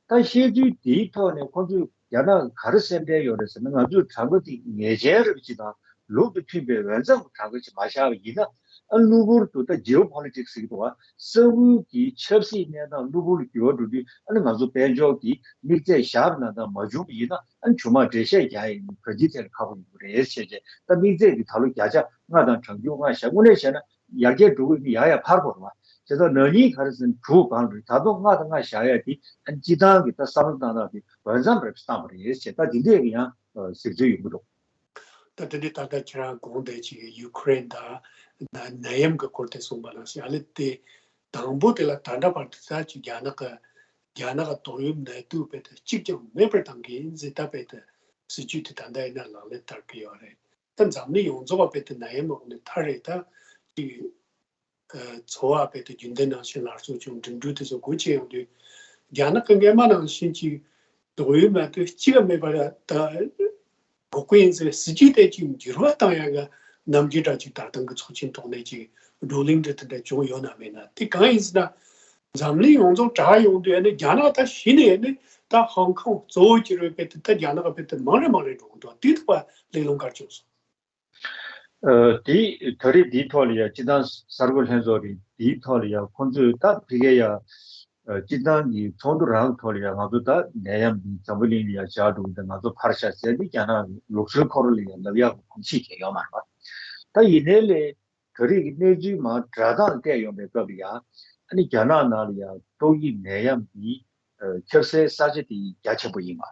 ད་བཤད་ཚུལ་དེའི་ཐོག་ནས་ཁོང་ཚོས་རྒྱ་ནག་ག་རེ་སེམས་ཁྲལ་ཡོད་རེད་ཟེར་ན། ང་ཚོས་གྲངས་ཀ་དེ་ངེས་ཅན་རེད་པ་ཅིག་དང་ལུགས་དང་མཐུན་པའི་འོས་འཚམ་གྱི་གྲངས་ཀ་ཅིག་མ་བཞག་པ་ཡིན་ན། ཨ་གློ་བུར་དུ་ད་ཇི་ཨོ་པོ་ལི་ཊིག་སི་ཟེར་གྱི་འདུག་བ། ས་ཁུལ་གྱི་ཆབ་སྲིད་གནས་སྟངས་གློ་བུར་འགྱུར་བ་འགྲོ་དུས། ཨ་ནི་ང་ཚོ་དཔལ་འབྱོར་གྱི་དམིགས་ཚད་བཞག་པ་ནང་ལྟར་མ་བྱུང་བ་ཡིན་ན། ཨ་ནི་ཆུང་མ་འགྲེལ་བཤད་རྒྱག་ཡ་ཡིན་ག་འདྲའི་ཐད་ལ་ཁག་པོ་ཡོང་གི་རེད་ཟེར་བྱས། ད་དམིགས་ཚད་ཀྱི་ད་ལོ་བརྒྱ་ཆ་ལྔ་དང་གྲངས་ཆུང་ལྔ་བཞག་དངོས་གནས་བྱས་ན། ཡར་རྒྱས་འགྲོ་གི་ཡོད་ན་ཡར་ཡར་འཕར་དགོས་རེད་པ། བྱས་ཙང་ན་ནིང་ག་རེ་ཟེར་ན་དྲུག་སྒང་རེད། ད་དུང་ལྔ་དང་ལྔ་བཞག་ཡ་དེ་ཨ་ནི་སྤྱི་བཏང་གི་ད་བསམ་བློ་བཏང་སྟངས་དེ་འོས་འཚམ་རེད་བཏང་བ་རེད་ཟེར། ད་དེ་འདྲས་ཀྱི་ཡང་ཨ་གཟིགས་ཚུལ་ཡོང་གི་འདུག་ད་དེ་འདྲས་ད་ལྟ་ཁྱེད་རང་དགོངས་དེ་ཅིག་ཡུ་ཀེ་རེན་དང་ན་ནད་ཡམས་ཀྱི་སྐོར་དེ་གསུངས་པ་ནང་བཞིན། ཨ་ལེ་དེ་དང་པོ་དེ་ལ་ད་ལྟ་བར་དུ་ད་ཅིག་རྒྱ་ནག་གི་རྒྱ་ནག་གི་ཏོག་དབྱིབས་ནད་དུག་རྦད་དེ་གཅིག་ཀྱང་མེད་པར་བཏང་གི་ཡིན་ཟེར། ད་རྦད་དེ་སྲིད་ཇུས་དེ་ད་ལྟ་ཡིན་ན་ལག་ལེན་བསྟར་གི་ཡོད་རེད། ད་འཛམ་གླིང་ཡོངས་རྫོགས་པ་རྦད་དེ་ནད་ཡམས་འོག་ནས་ཐར་རེད། ད་ཅིག་ཨ་འཚོ་བ་རྦད་དེ་རྒྱུན་ལྡན་ནང་བཞིན་སླར་གསོ་བྱུང་། འགྲིམ་འགྲུལ་དེ་ཚོ་སྒོ་ཕྱེ་ཡོང་དུས། རྒྱ་ནག་གི་སྔས་མ་ནང་བཞིན་ཅིག་ཏོག་དབྱིབས་ནད་དུག་གཅིག་ཀ་མེད་པ་ད་འགོག་གི་ཡིན་ཟེར་སྲིད་ཇུས་དེ་ཅིག་འགྱུར་བ་བཏང་ཡག་གི་ནམ་རྒྱུན་འདྲ་ཅིག་ད་ཐེངས་ཀྱི་ཚོགས་ཆེན་ཐོག་ནས་ཅིག་བགྲོ་གླེང་འདྲ་དེ་འདྲ་བྱུང་ཡོད་ན་མེད་ན། དེ་གང་ཡིན་ཟེར་ན། འཛམ་གླིང་ཡོངས་རྫོགས་དྲག་ཡོང་དུས། ཨ་ནི་རྒྱ་ནག་ད་གཞི་ནས་ཨ་ནི་ད་ཧོང་ཀོང་གཙོ་བོ་གྱུར་བའི་རྦད་དེ་ད་རྒྱ་ནག་རྦད་དེ་མང་རུ་མང་རུ་འགྲོ་གི་འདུག་དེའི་ཐོག་ལ་གླེང་སློང་ག་རེ་བྱུང་སོང་། ཨ་དེ་ད་རེས་འདིའི་ཐོག་ལ་ཡང་སྤྱི་བཏང་གསར་འགོད་ལྷན་ཚོགས་རེད། འདིའི་ཐོག་ལ་ཡང་ཁོང་ཚོས་ད་ཕ་གིའི་ཡང་ཨ་སྤྱི་བཏང་གི་ཚོགས་འདུ་རང་གི་ཐོག་ལ་ཡང་ང་ཚོ་ད་ནད་ཡམས་འདི་འཛམ་བུ་གླིང་ལ་ཡང་བཞག་འགྲོ་གི་འདུག་ང་ཚོ་ཕར་བཞག་ཟེར་ཏེ་རྒྱ་ནག་གི་ལུགས་སྲོལ་ཁོ་རང་ལ་ཡང་ལབ་ཡག་གི་གོམས་གཤིས་དེ་ཡོད་མ་རེད་པ། ད་ཡིན་ནའི་ལས། ད་རེས་ཀྱི་གནས་ཚུལ་མར་དྲ་ཐག་ལ་བལྟས་ཡོང་པའི་སྐབས་ལ་ཡང་། ཨ་ནི་རྒྱ་ནག་ནང་ལ་ཡང་ཏོག་དབྱིབས་ནད་ཡམས་འདི་ཨ་ཁྱབ་གདལ་ས་ཆ་དེ་རྒྱ་ཆེན་པོ་ཡིན་པ།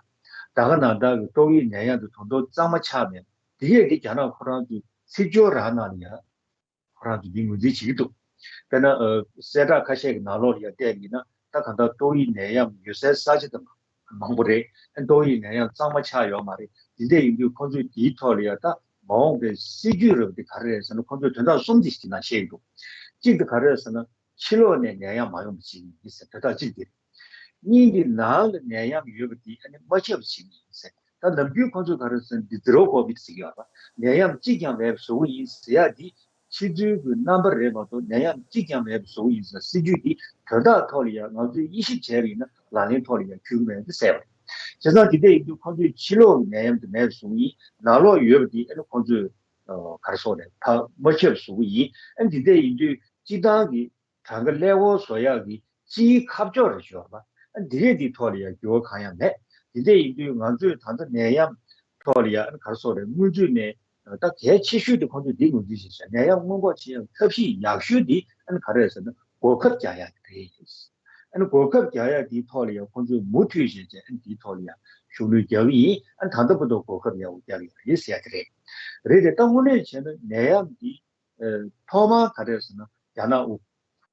ད་ག་ནང་ལྟར་གྱི་ཏོག་དབྱིབས་ནད་ཡམས་དེ་ད་དུང་གཙང་མ་ཆགས་མེད། དེ་གས་དེ་རྒྱ་ནག་ཁོ་རང་ཚོའི་སྲིད་སྐྱོང་རང་ནང་ལ་ཡང་ཁོ་རང་ཚོས་འདི་ངོས་འཛིན་བྱེད་ཀྱི་འདུག་དཔེར་ན་ཨ་གསལ་བསྒྲགས་ཁ་ཤས་ཀྱི་ནང་ལོགས་ལ་ཡང་བལྟས་པ་ཡིན་ན། ད་གང་ལྟར་ཏོག་དབྱིབས་ནད་ཡམས་ཡོད་སའི་ས་ཆ་དེ་མང་པོ་རེད། ཨ་ཏོག་དབྱིབས་ནད་ཡམས་གཙང་མ་ཆགས་ཡོད་མ་རེད། དེ་འདྲ་ཡིན་དུས་ཁོང་ཚོས་དེའི་ཐོག་ལ་ཡང་ད་མ་འོངས་པའི་སྲིད་ཇུས་རབ་དེ་ག་རེ་རེད་ཟེར་ན། ཁོང་ཚོས་དོན་དག་གསུམ་དེ་ཞིག་ནང་བཤད་ཀྱི་འདུག་གཅིག་དེ་ག་རེ་རེད་ཟེར་ན། ཕྱི་ལོགས་ནས་ནད་ཡམས་མ་ཡོང་བ་བྱེད་ཀྱི་ཡིན་ཟེར་དོན་དག་གཅིག་དེ་རེད། གཉིས་དེ་ནང་ལ་ནད་ཡམས་ཡོད་པ་དེ་ཨ་ནི་མ་ཁྱབ་པ་བྱེད་ཀྱི་ཡིན་ཟེར། ད་ནམ་རྒྱུན་ཁོང་ཚོས་ག་རེ་ཟེར་ན། འདི་ཛི་རོ་ཀོ་བིཌ་ཟེར་གྱི་ཡོད་རེད་པ། ནད་ཡམས་གཅིག་ཀྱང་མེད་པ་བཟོ་གི་ཡིན་ཟེར་ཡག་འདི། ཕྱི་ཚུལ་གྱི་རྣམ་པ་རེད་མ་གཏོགས་ནད་ཡམས་གཅིག་ཀྱང་མེད་པ་བཟོ་གི་ཡིན་ཟེར། སྲིད་ཇུས་འདི་དོན་དག་ཐོག་ལ་ཡང་ང་ཚོས་དབྱེ་ཞིབ་བྱས་པ་ཡིན་ན་ལག་ལེན་ཐོག་ལ་ཡང་འཁྱོལ་གྱི་མེད་འདི་གསལ་བ་རེད། བྱས་ཙང་འདི་འདྲ་ཡིན་དུས་ཁོང་ཚོས་ཕྱི་ལོགས་ཀྱི་ནད་ཡམས་དེ་མེད་པ་བཟོ་གི་ཡིན། ནང་ལོགས་ཡོད་པ་འདི་ཨ་ནི་ཁོང་ཚོས་ཨ་ག་རེ་ཟེར་དགོས་རེད། ཕར་མ་ཁྱབ་པ་བཟོ་གི་ཡིན། ཨ་འདི་འདྲ་ཡིན་དུས་སྤྱི་བཏང་གི་གྲངས་ཀ་ཀླད་ཀོར་བཟོ་ཡག་གི་སྤྱིའི་ཁ་ཕྱོགས་རེ་ཡོད་རེད་པ། ཨ་འདི་གས་འདིའི་ཐོག་ལ་ཡང་འགྱུར་བ་གང་ཡང་མེད། འདི་འདྲ་ཡིན་དུས་ང་ཚོས་ད་ལྟ་ནད་ཡམས་ཐོག་ལ་ཡང་ག་རེ་ཟེར་དགོས་རེད། སྔོན་ཚུད་ནས་ད་གལ་ཆེ་ཤོས་དེ་ཁོང་ཚོས་འདི་ངོས་འཛིན་བྱེད་བྱས། ནད་ཡམས་སྔོན་འགོག་བྱེད་ཡག་ཐབས་ཤེས་ཡག་ཤོས་འདི་ཨ་ནི་ག་རེ་རེད་ཟེར་ན། གོ་སྐབས་རྒྱག་ཡག་དེ་རེད། ཨ་ནི་གོ་སྐབས་རྒྱག་ཡག་འདིའི་ཐོག་ལ་ཡང་ཁོང་ཚོས་མུ་མཐུད་བྱས་བྱས་ཨ་ནི་འདིའི་ཐོག་ལ་ཡང་ཤུགས་སྣོན་རྒྱག་གི་ཡིན། ཨ་ནི་ད་ལྟ་བར་དུ་གོ་སྐབས་ཡག་པོ་རྒྱག་གི་ཡོད་རེད་ཟེར་ཡག་དེ་རེད། རེད་དེ་ད་དངོས་གནས་བྱས་ན་ནད་ཡམས་འདི་ཨ་ཐོག་མར་ག་རེ་རེད་ཟེར་ན། རྒྱ་ནག་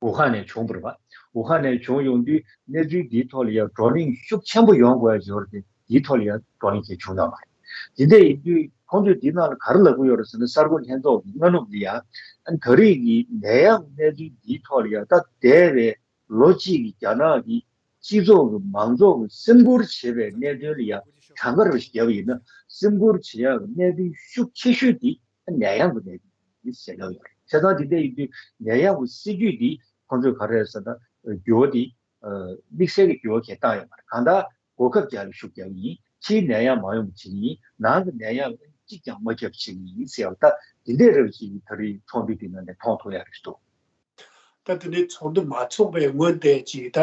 ཝུ་ཧན་ནས་བྱུང་བ་རེད་པ། ཝུ་ཧན་ནས་བྱུང་ཡོང་དུས་གནས་ཚུལ་འདིའི་ཐོག་ལ་ཡང་བགྲོ་གླེང་ཤུགས་ཆེན་པོ་ཡོང་དགོས་ཡ་ཡོད་རེད་དེ། འདིའི་ཐོག་ལ་ཡང་བགྲོ་གླེང་བྱས་བྱུང་ཡོད་མ་རེད། དེ་འདྲ་ཡིན་དུས་ཁོང་ཚོས་འདི་ནང་ལ་ག་རེ་ལབ་ཀྱི་ཡོད་རེད་ཟེར་ན། གསར་འགོད་ལྷན་ཚོགས་ཀྱི་སྔ་ནུབ་ལ་ཡང་ཨ་ད་རེས་ཀྱི་ནད་ཡམས་གནས་ཚུལ་འདིའི་ཐོག་ལ་ཡང་ད་འདས་པའི་ལོ་གཅིག་གི་རྒྱ་ནག་གི་སྤྱི་ཚོགས་ཀྱི་མང་ཚོགས་ཀྱི་སེམས་ཁུར་བྱེད་པའི་གནད་དོན་ལ་ཡང་གྲངས་ཀ་རེ་ཞིག་བརྒྱབ་པ་ཡིན་ན། སེམས་ཁུར་བྱེད་ཡག་གི་གནད་དོན་ཤུགས་ཆེ་ཤོས་དེ་ནད་ཡམས་ཀྱི་གནད་དོན་ཡིན་ཟེར་གནང་ཡོད་རེད། བྱས་ཙང་དེ་འདྲ་ཡིན་དུས་ནད་ཡམས་ཀྱི་སྲིད་ཇུས་འདི་ཁོང་ཚོས་ག་རེ་རེད་ཟེར་ན། འགྱུར་བ་འདི་དམིགས་བསལ་གྱི་འགྱུར་བ་གང་ཡང་བཏང་ཡོད་མ་རེད། གང་ལྟར་གོ་སྐབས་རྒྱག་ལ་ཤུགས་རྒྱག་གི་ཡིན། ཕྱིའི་ནད་ཡམས་མ་ཡོང་བ་བྱེད་ཀྱི་ཡིན། ནང་གི་ནད་ཡམས་ གཅིག་ཀྱང་མ་ཁྱབ་ཅིག་ཡིན་ཟེར་བ། ད་འདི་འདྲའི་རབ་ཅིག་ད་རེས་ཚོགས་འདུ་འདི་ནང་ནས་མཐོང་ཐུབ་ཡ་རེད་འདུག། ད་དེ་ནས་ཚོགས་འདུ་མ་ཚོགས་པའི་སྔོན་དེ་ཅིག་ད་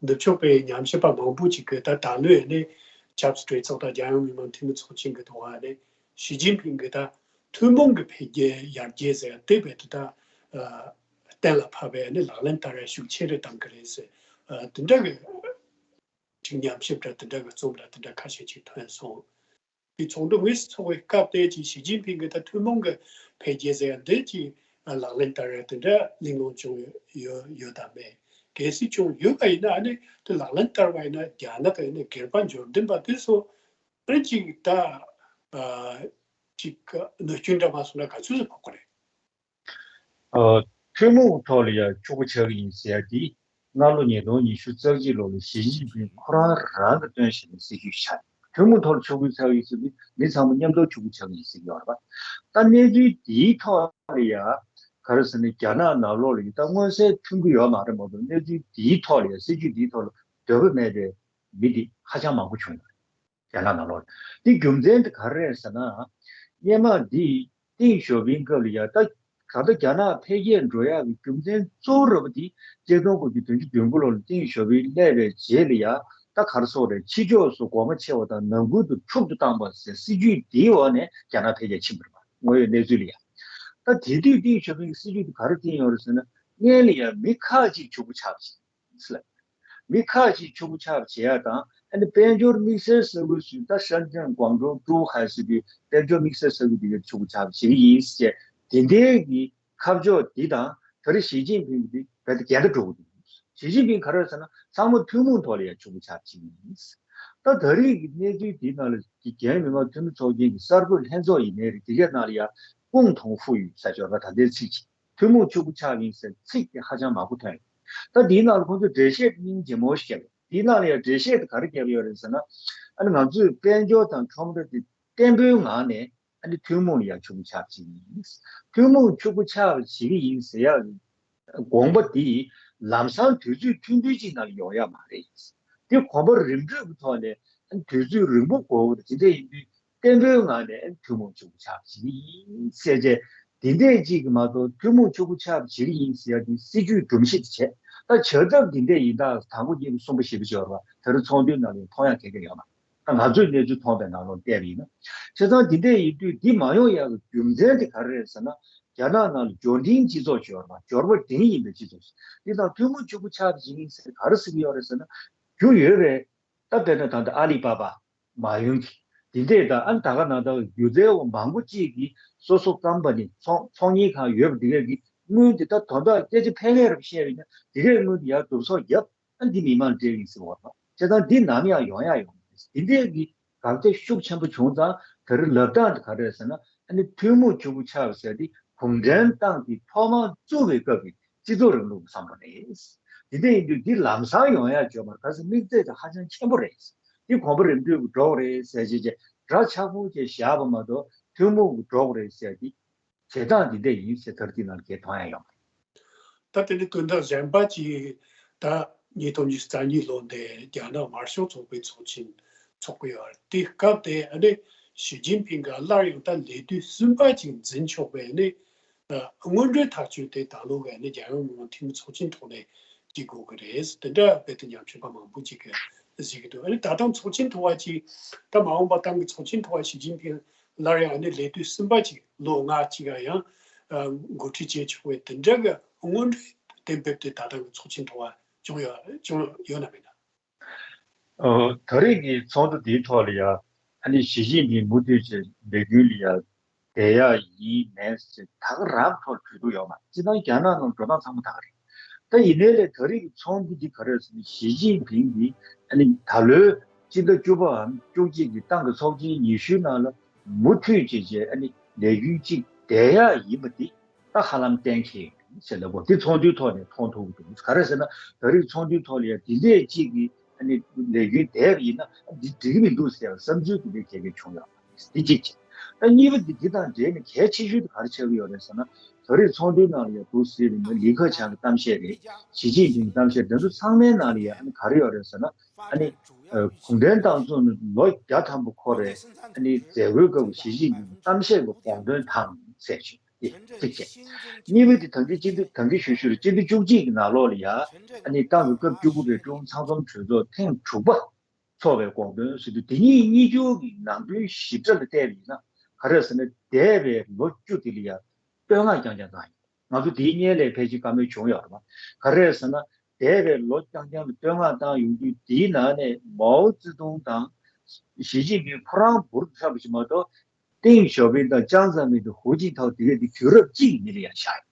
ནུབ་ཕྱོགས་པའི་ཉམས་ཞིབ་པ་མང་པོ་ཅིག་གིས་ད་ད་ལོའི་ནས་ཆབ་སྲིད་གྲོས་ཚོགས་དང་རྒྱལ་ཡོངས་མི་དམངས་འཐུས་མི་ཚོགས་ཆེན་གྱི་ཐོག་ནས་ཞི་ཅིན་ཕིང་གིས་ད་ཐུན་མོང་གི་འཕེལ་རྒྱས་ཡར་རྒྱས་ཟེར་ཡ་དེ་བས་དུ་ད་གཏན་ལ་ཕབ་པའི་ནས་ལག་ལེན་བསྟར་ཡ་ཤུགས་ཆེ་རུ་བཏང་གི་རེད་ཟེར། དེ་འདྲ་གི་ཅིག་ཉམས་ཞིབ་འདྲ་དེ་འདྲ་གི་རྩོམ་འདྲ་དེ་འདྲ་ཁ་ཤས་ཅིག་ཐོན་སོང་། དེ་ཚོགས་འདུ་དངོས་སུ་ཚོགས་པའི་སྐབས་དེ་ཅིག་ཞི་ཅིན་ཕིང་གིས་ད་ཐུན་མོང་གི་འཕེལ་རྒྱས་ཟེར་ཡ་འདི་ཅིག་ལག་ལེན་བསྟར་ཡ་དེ་འདྲ་གླེང་སློང་བྱུང་ཡོད་ཡོད་དམ་མེད། གལ་སྲིད་བྱུང་ཡོད་པ་ཡིན་ན་ཨ་ནི་དེ་ལག་ལེན་བསྟར་བ་ཡིན་ན་རྒྱ་ནག་གི་ཨ་ནི་སྒེར་པ་འབྱོར་ལྡན་པ་དེ་ཚོ་ཨ་ནི་ཅིག་ད་ཅིག་གནོད་སྐྱོན་འདྲ་མ་སོང་ན་ག་ཚོད་ཅིག་ཕོག་གི་རེད། ཨ། ཐུན་མོང་ཐོག་ལ་ཡང་ཕྱུག་པོ་ཆགས་ཀྱི་ཡིན་ཟེར་ཡ་དེ་སྔ་ལོ་ཉིས་སྟོང་ཉི་ཤུ་རྩ་གཅིག་ལོ་ལ་ཞི་ཅིན་ཕིང་ཁོ་རང་རང་གིས་བཏོན་བཞག་པའི་སྲིད་ཇུས་ཤིག་རེད། ཐུན་མོང་ཐོག་ལ་ཕྱུག་པོ་ཆགས་ཀྱི་ཡིན་ཟེར་དུས་མི་ཚང་མ་མཉམ་དུ་ཕྱུག་པོ་ཆགས་ཀྱི་ཡིན་ཟེར་གྱི་ཡོད་རེད་པ། ད་གནས་ཚུལ་དེའི་ཐོག་ལ་ཡང་ག་རེ་ཟེར་ན་རྒྱ་ནག་ནང་ལོགས་ལ་ཡང་ད་མངོན་གསལ་ཐོན་གྱི་ཡོད་མ་རེད་མ་གཏོགས་གནས་ཚུལ་དེའི་ཐོག་ལ་ཡང་སྲིད་ཇུས་དེའི་ཐོག་ལ་འདོད་པ་མེད་པའི་མི་དེ་ཧ་ཅང་མང་པོ་བྱུང་ཡོད་རེད། རྒྱ་ནག་ནང་ལོགས་ལ། འདི་རྒྱུ་མཚན་དེ་ག་རེ་རེད་ཟེར་ན། སྔོན་མ་འདི་ཏེང་ཞའོ་ཕིང་སྐབས་ལ་ཡ་ད་ད་ལྟ་རྒྱ་ནག་འཕེལ་རྒྱས་འགྲོ་ཡག་གི་རྒྱུ་མཚན་གཙོ་བོ་ར་བ་འདི་གཅིག་སྟོང་དགུ་བརྒྱ་བདུན་ཅུ་དོན་དགུ་ལོ་ལ་ཏེང་ཞའོ་ཕིང་སླེབས་པའི་རྗེས་ལ་ཡ་ད་ག་རེ་ཟེར་དགོས་རེད། ཕྱི་ཕྱོགས་སུ་སྒོ་ང་ཕྱེ་བ་དང་ནང་ཁུལ་དུ་འཁྲུག་ཏུ་བཏང་བ་ཟེར་སྲིད་ཇུས་འདིའི་འོག་ནས་རྒྱ་ནག་འཕེལ་རྒྱས་ཕྱིན་པ་རེད་པ། དངོས་ཡོད་གནས་ཚུལ་ལ་ཡ། ད་དེ་དུས་ཏེང་ཞའོ་ཕིང་གི་སྲིད་ཇུས་དེ་ག་རེ་བཏིང་ཡོད་རེད་ཟེར་ན། སྔོན་ལ་ཡ་མི་ཁག་ཅིག་ཕྱུག་པོ་ཆགས་པ་ཞིག་ལ། མི་ཁག་ཅིག་ཕྱུག་པོ་ཆགས་པ་བྱེད་ཡག་དང་། ཨ་ནི་དཔལ་འབྱོར་དམིགས་བསལ་ས་ཁུལ་ཚོ་ད་ཧྲན་ཀྲེན་ཀོང་ཀྲོའུ་ཀྲོའུ་ཧའེ་ཟེར་དུས་དཔལ་འབྱོར་དམིགས་བསལ་ས་ཁུལ་དེ་གར་ཕྱུག་པོ་ཆགས་པ་བྱེད་ཀྱི་ཡིན་ཟེར་དེ་འདྲའི་གི་ཁ་ཕྱོགས་འདི་དང་ད་རེས་ཞི་ཅིན་ཕིང་གི་དེ་རྦད་དེ་འགལ་ཟླ་འགྲོ་གི་འདུག། ཞི་ཅིན་ཕིང་ག་རེ་ཟེར་ན་ཚང་མ་ཐུན་མོང་ཐོག་ལ་ཡང་ཕྱུག་པོ་ཆགས་བྱེད་ཀྱི་ཡིན། ད་ད་རེས་ཀྱི་གནས་ཚུལ་འདི་ནང་ལ་གི་རྒྱལ་ཡོངས་མི་དམངས་འཐུས་མི་ཚོགས་ཆེན་གྱི་གསར་འགོད་ལྷན་ཚོགས་ཡིན་ནའི་རེད། དེ་གའི་ནང་ལ་ཡང་ཀུང་ཐུང་ཧྥུ་ཡུས་ཟེར་ཡོད་པ་ད་ལྟའི་ཚིག་ཅིག་ཐུན་མོང་ཕྱུག་པོ་ཆགས་ཡིན་ཟེར་ཚིག་དེ་ཧ་ཅང་མང་པོ་ཐོན་ཡོད། ད་འདིའི་ནང་ལ་ཁོང་ཚོས་འགྲེལ་བཤད་སྙིང་རྗེ་མོ་ཞིག་བརྒྱབ་ཡོད། འདིའི་ནང་ལ་ཡང་འགྲེལ་བཤད་དེ་ག་རེ་བརྒྱབ་ཡོད་རེད་ཟེར་ན། ཨ་ནི་ང་ཚོས་དཔལ་འབྱོར་དང་ཁྲོམ་ར་དེ་བརྟན་པོའི་ངང་ནས་ཨ་ནི་ཐུན་མོང་ལ་ཡང་ཕྱུག་པོ་ཆགས་བྱེད་ཀྱི་ཡིན། ཐུན་མོང་ཕྱུག་པོ་ཆགས་བྱེད་ཀྱི་ཡིན་ཟེར་ཡག་དགོངས་པ་འདི་ལམ་སང་དུས་ཚོད་ཐུང་ཐུང་ཅིག་ནང་ལ་ཡོང་ཡག་མ་རེད། འདི་གོམ་པ་རིམ་བགྲོད་ཀྱི་ཐོག་ནས་ཨ་ནི་དུས་ཚོད་རིང་པོ་འགོར་བ་དེ་འདྲ་ཡིན་དུས། བརྟན་པོའི་ངང་ནས་ཐུན་མོང་ཕྱུག་པོ་ཆགས་པ་ཞིག་ཡིན་ཟེར་བྱས། འདི་འདྲས་ཅིག་གི་མ་གཏོགས་ཐུན་མོང་ཕྱུག་པོ་ཆགས་པ་ཞིག་ཡིན་ཟེར་ཡ་དེ་སྲིད་ཇུས་སྒྲོམ་གཞི་དེ་བྱས། ད་བྱ་ཐབས་འདི་འདྲས་ཡིན་ད་དང་པོ་གཉིས་པ་གསུམ་པ་བཞི་པ་ཅིག་ཡོད་རེད་པ། དེ་རིང་ཚོགས་འདུའི་ནང་ལ་མཐོང་ཡག་ག་གེ་ཡོད་མ་རེད། ད་ང་ཚོས་གནས་ཚུལ་མཐོང་པའི་ནང་ལོགས་བལྟས་པ་ཡིན་ན། བྱས་ཙང་འདི་འདྲས་ཡིན་དུས་འདི་མ་ཡོང་ཡག་གི་རྒྱུ་མཚན་དེ་ག་རེ་རེད་ཟེར་ན། རྒྱ་ནག་ནང་ལ་འབྱོར་འབྲིང་སྤྱི་ཚོགས་ཅིག་ཡོད་རེད་པ། འབྱོར་པ་འབྲིང་ཡིན་པའི་སྤྱི་ཚོགས་ཤིག་འདི་དང་ཐུན་མོང་ཕྱུག་པོ་ཆགས་པ་ཞིག་ཡིན་ཟེར་ག་རེ་ཟེར་གྱི་ཡོད་རེད་ཟེར་ན། རྒྱུ་ཡོད་པའི། ད་དཔེར་ན་ད་ལྟ་ཨ་ལི་པ་པ། མ་ཡུན་གྱི། འདི་འདྲས་དང་ཨ་ནི་ད་ག་ནང་ལྟར་སྒྱུ་རྩལ་བ་མང་པོ་གཅིག་གིས་སོ་སོ་རྐང་པ་ནས་ཚོང་ཚོང་གཉེར་ཁང་ཡོད་པ་འདི་གས་ཀྱི་དངུལ་འདི་ད་དོན་དག་སྐད་ཆ་ཕལ་སྐད་རབ་བཤད་པ་ཡིན་ན་འདི་གས་དངུལ་འདི་ཡར་གཏུབ་གསོག་བརྒྱབ། ཨ་ནི་འདི་མི་མང་ལ་སྤྲད་ཡིན་ཟེར་བ་རེད། བྱས་ཙང་འདི་ནམ་ཡང་ཡོང་ཡག་ཡོང་མ་རེད། འདི་འདྲས་ཀྱི་དགག་བྱ་ཤུགས་ཆེན་པོ་བྱུང་ཙང་ད་རེས་ལབ་སྟངས་འདི་ག་རེ་རེད་ཟེར་ན། ཨ་ནི་ཐུན་མོང་ཕྱུག་པོ་ཆགས་པ་ཟེར་དེ་གུང་ཁྲན་ཏང་གིས་ཐོག་མར་བཙུགས་པའི་སྐབས་ཀྱི་སྤྱི་ཚོགས་རིང་ལུགས་ཀྱི་བསམ་བློ་རེད། དེ་འདྲ་ཡིན་དུས་འདི་ལམ་སང་ཡོང་ཡག་བརྗོད་མ་རེད། གལ་སྲིད་དམིགས་ཚད་དེ་ཧ་ཅང་ཆེན་པོ་རེད། འདི་གོམ་པ་རིམ་བགྲོད་ཀྱི་འགྲོ་བ་རེད་ཟེར་བྱས་བྱས་སྒྲ་ཆག་པོ་བྱས་བཞག་པ་མ་གཏོགས་ཐུན་མོང་གི་འགྲོ་བ་རེད་ཟེར་དེ་བྱེད་སྟངས་འདི་འདྲ་ཡིན་ཟེར་ད་རེས་འདི་ནང་ལ་གས་མཐོང་ཡག་ཡོང་མ་རེད། ད་དེ་ནི་དོན་དག་གཞན་པ་ཅིག་ད་ཉིས་སྟོང་ཉི་ཤུ་རྩ་གཉིས་ལོ་འདི་རྒྱ་ནག་དམར་ཤོག་ཚོགས་པའི་ཚོགས་ཆེན་ཚོགས་ཀྱི་ཡོད་རེད། དེ་སྐབས་དེ་ཨ་ནི་ཞི་ཅིན་ཕིང་གིས་སླར་ཡང་ད་ལས་དུས་གསུམ་པ་ཅིག་འཛིན་ཆོག་པའི་ཨ་ནི་སྔོན་འགྲོའི་ཐག་གཅོད་དེ་ད་ལོ་གི་ཨ་ནི་རྒྱལ་ཡོངས་མི་དམངས་འཐུས་མི་ཚོགས་ཆེན་ཐོག་ནས་བྱེད་དགོས་ཀྱི་རེད། དེ་འདྲ་རྦད་དེ་ཉམས་ཞིབ་པ་མང་པོ་ཅིག་གིས་གཟིགས་ཀྱི་འདུག། ཨ་ནི་ད་ལྟ་ཚོགས་ཆེན་ཐོག་བ་ཅིག་ད་མ་འོངས་པ་ཏང་གི་ཚོགས་ཆེན་ཐོག་བ་ཞི་ཅིན་ཕིང་སླར་ཡང་ཨ་ནི་ལས་དུས་གསུམ་པ་ཅིག་ལོ་ལྔ་ཅིག་ག་ཡང་འགོ་ཁྲིད་བྱེད་ཆོག་པའི་དེ་འདྲ་གི་སྔོན་འགྲོའི་གཏན་འབེབས་དེ་ད་ལྟ་གི་ཚོགས་ཆེན་ཐོག་བ་བྱུང་ཡོད་བྱུང་ཡོད་ན་མེད་ན། ཨོ། ད་རེས་ཀྱི་ཚོགས་འདུ་འདིའི་ཐོག་ལ་ཡ། ཨ་ནི་ཞི་ཅིན་ཕིང་མུ་མཐུད་བྱས་ལས་འགུལ་ལ་ཡ་བསྡད་ཡག་ཡིན་མིན་ཟེར་ད་ག་རང་ཐོག་གྲོས་བསྡུར་ཡོད་མ་རེད། སྤྱིར་བཏང་རྒྱ་ནག་ནང་འགྲོ་སྟངས་ཚང་མ་ད་ག་རེད། ད་ཡིན་ནའི་ལས་ད་རེས་ཀྱི་ཚོགས་འདུ་འདི་ག་རེ་རེད་ཟེར་ན་ཞི་ཅིན་ཕིང་གིས་ཨ་ནི་ད་ལོའི་སྤྱི་ཟླ་བཅུ་པའམ་བཅུ་གཅིག་གི་ཏང་གི་ཚོགས་ཆེན་ཉི་ཤུའི་ནང་ལ་མུ་མཐུད་བྱས་བྱས་ཨ་ནི་ལས་འགུལ་གཅིག་བསྡད་ཡག་ཡིན་པ་འདི། ད་ཧ་ལམ་གཏན་འཁེལ་ཡོད་ཟེར་ལབ་དགོས། འདི་ཚོགས་འདུའི་ཐོག་ནས་མཐོང་ཐུབ་ཀྱི་འདུག། ག་རེ་ཟེར་ན་ད་རེས་ཚོགས་འདུའི་ཐོག་ལ་ཡང་འདི་འདྲས་གཅིག་གིས་ཨ་ནི་ལས་འགུལ་བསྡད་པ་ཡིན་ན་འདི་འགྲིག་གི་མི་འདུག་ཟེར་བ་བསམ་ཚུལ་འདི་འདྲས་གལ་ཆེ་བྱུང་ཡོད། འདི་གཅིག་བྱས། ད་གཉིས་པ་འདི་འདི་དང་འབྲེལ་ནས་གལ་ཆེ་ཤོས་དེ་ག་རེ་ཆགས་ཀྱི་ཡོད་རེད་ཟེར་ན། ད་རེས་ཚོགས་འདུའི་ནང་ལ་ཡང་འདུག་ཟེར་བའི་ནི་ལི་ཁེ་ཆང་གི་གཏམ་བཤད་རེད། ཞི་ཅིན་ཕིང་གི་གཏམ་བཤད་འདི་ཚོ་ཚང་མའི་ནང་ལ་ཡང་ཨ་ནི་ག་རེ་ཡོད་རེད་ཟེར་ན། ཨ་ནི་ གུང་ཁྲན་ཏང་འཛོམས་ནི་ལོ་བརྒྱ་ཐམ་པ་འཁོར་བའི་ཨ་ནི་མཛད་སྒོའི་སྐབས་ཞི་ཅིན་ཕིང་གི་གཏམ་བཤད་ཀྱི་དགོངས་དོན་དང་ཟེར་ཞུ་གཅིག་བྱས། གཉིས་པ་དེ་ད་གིན་སྤྱི་འཐུས་ད་གིན་ཞུ་ཞུ་རེད། སྤྱི་འཐུས་བཅུ་གཅིག་གི་ནང་ལོགས་ལ་ཡ་ཨ་ནི་ཏང་གི་སྐབས་བཅུ་དགུ་པའི་ཀྲུང་ཚང་འཛོམས་གྲོས་ཚོགས་ཐེངས་དྲུག་པ་ཚོགས་པའི་དགོངས་དོན་ཟེར་དུས་དེ་གཉིས་གཉིས་ཆར་གྱི་ནང་དོན་ཞིབ་ཕྲ་ལ་བལྟས་པ་ཡིན་ན་ག་རེ་ཟེར་ན་འདས་པའི་ལོ་བཅུ་དེ་ལ་ཡ་བསྟོད་བསྔགས་རྐྱང་རྐྱང་བཏང་ཡོད། ང་ཚོ་དེའི་སྔོན་ལ་ཕལ་ཆེར་བཀའ་མོལ་བྱུང་ཡོད་རེད་པ། ག་རེ་ཟེར་ན་འདས་པའི་ལོ་རྐྱང་རྐྱང་ལ་བསྟོད་བསྔགས་བཏང་ཡོང་དུས་དེའི་ནང་ནས་མའོ་ཙེ་ཏུང་དང་ཞི་ཅིན་ཕིང་ཁོ་རང་འབུར་དུ་ཐོན་པ་ཞིག་མ་གཏོགས། ཏེང་ཞའོ་ཕིང་དང་ཅང་ཙེ་མིན་དང་ཧུའུ་ཅིན་ཐའོ་དེ་གས་དེ་དུས་རབས་གཅིག་གི་མི་ལ་ཡང་བཞག་ཡོད།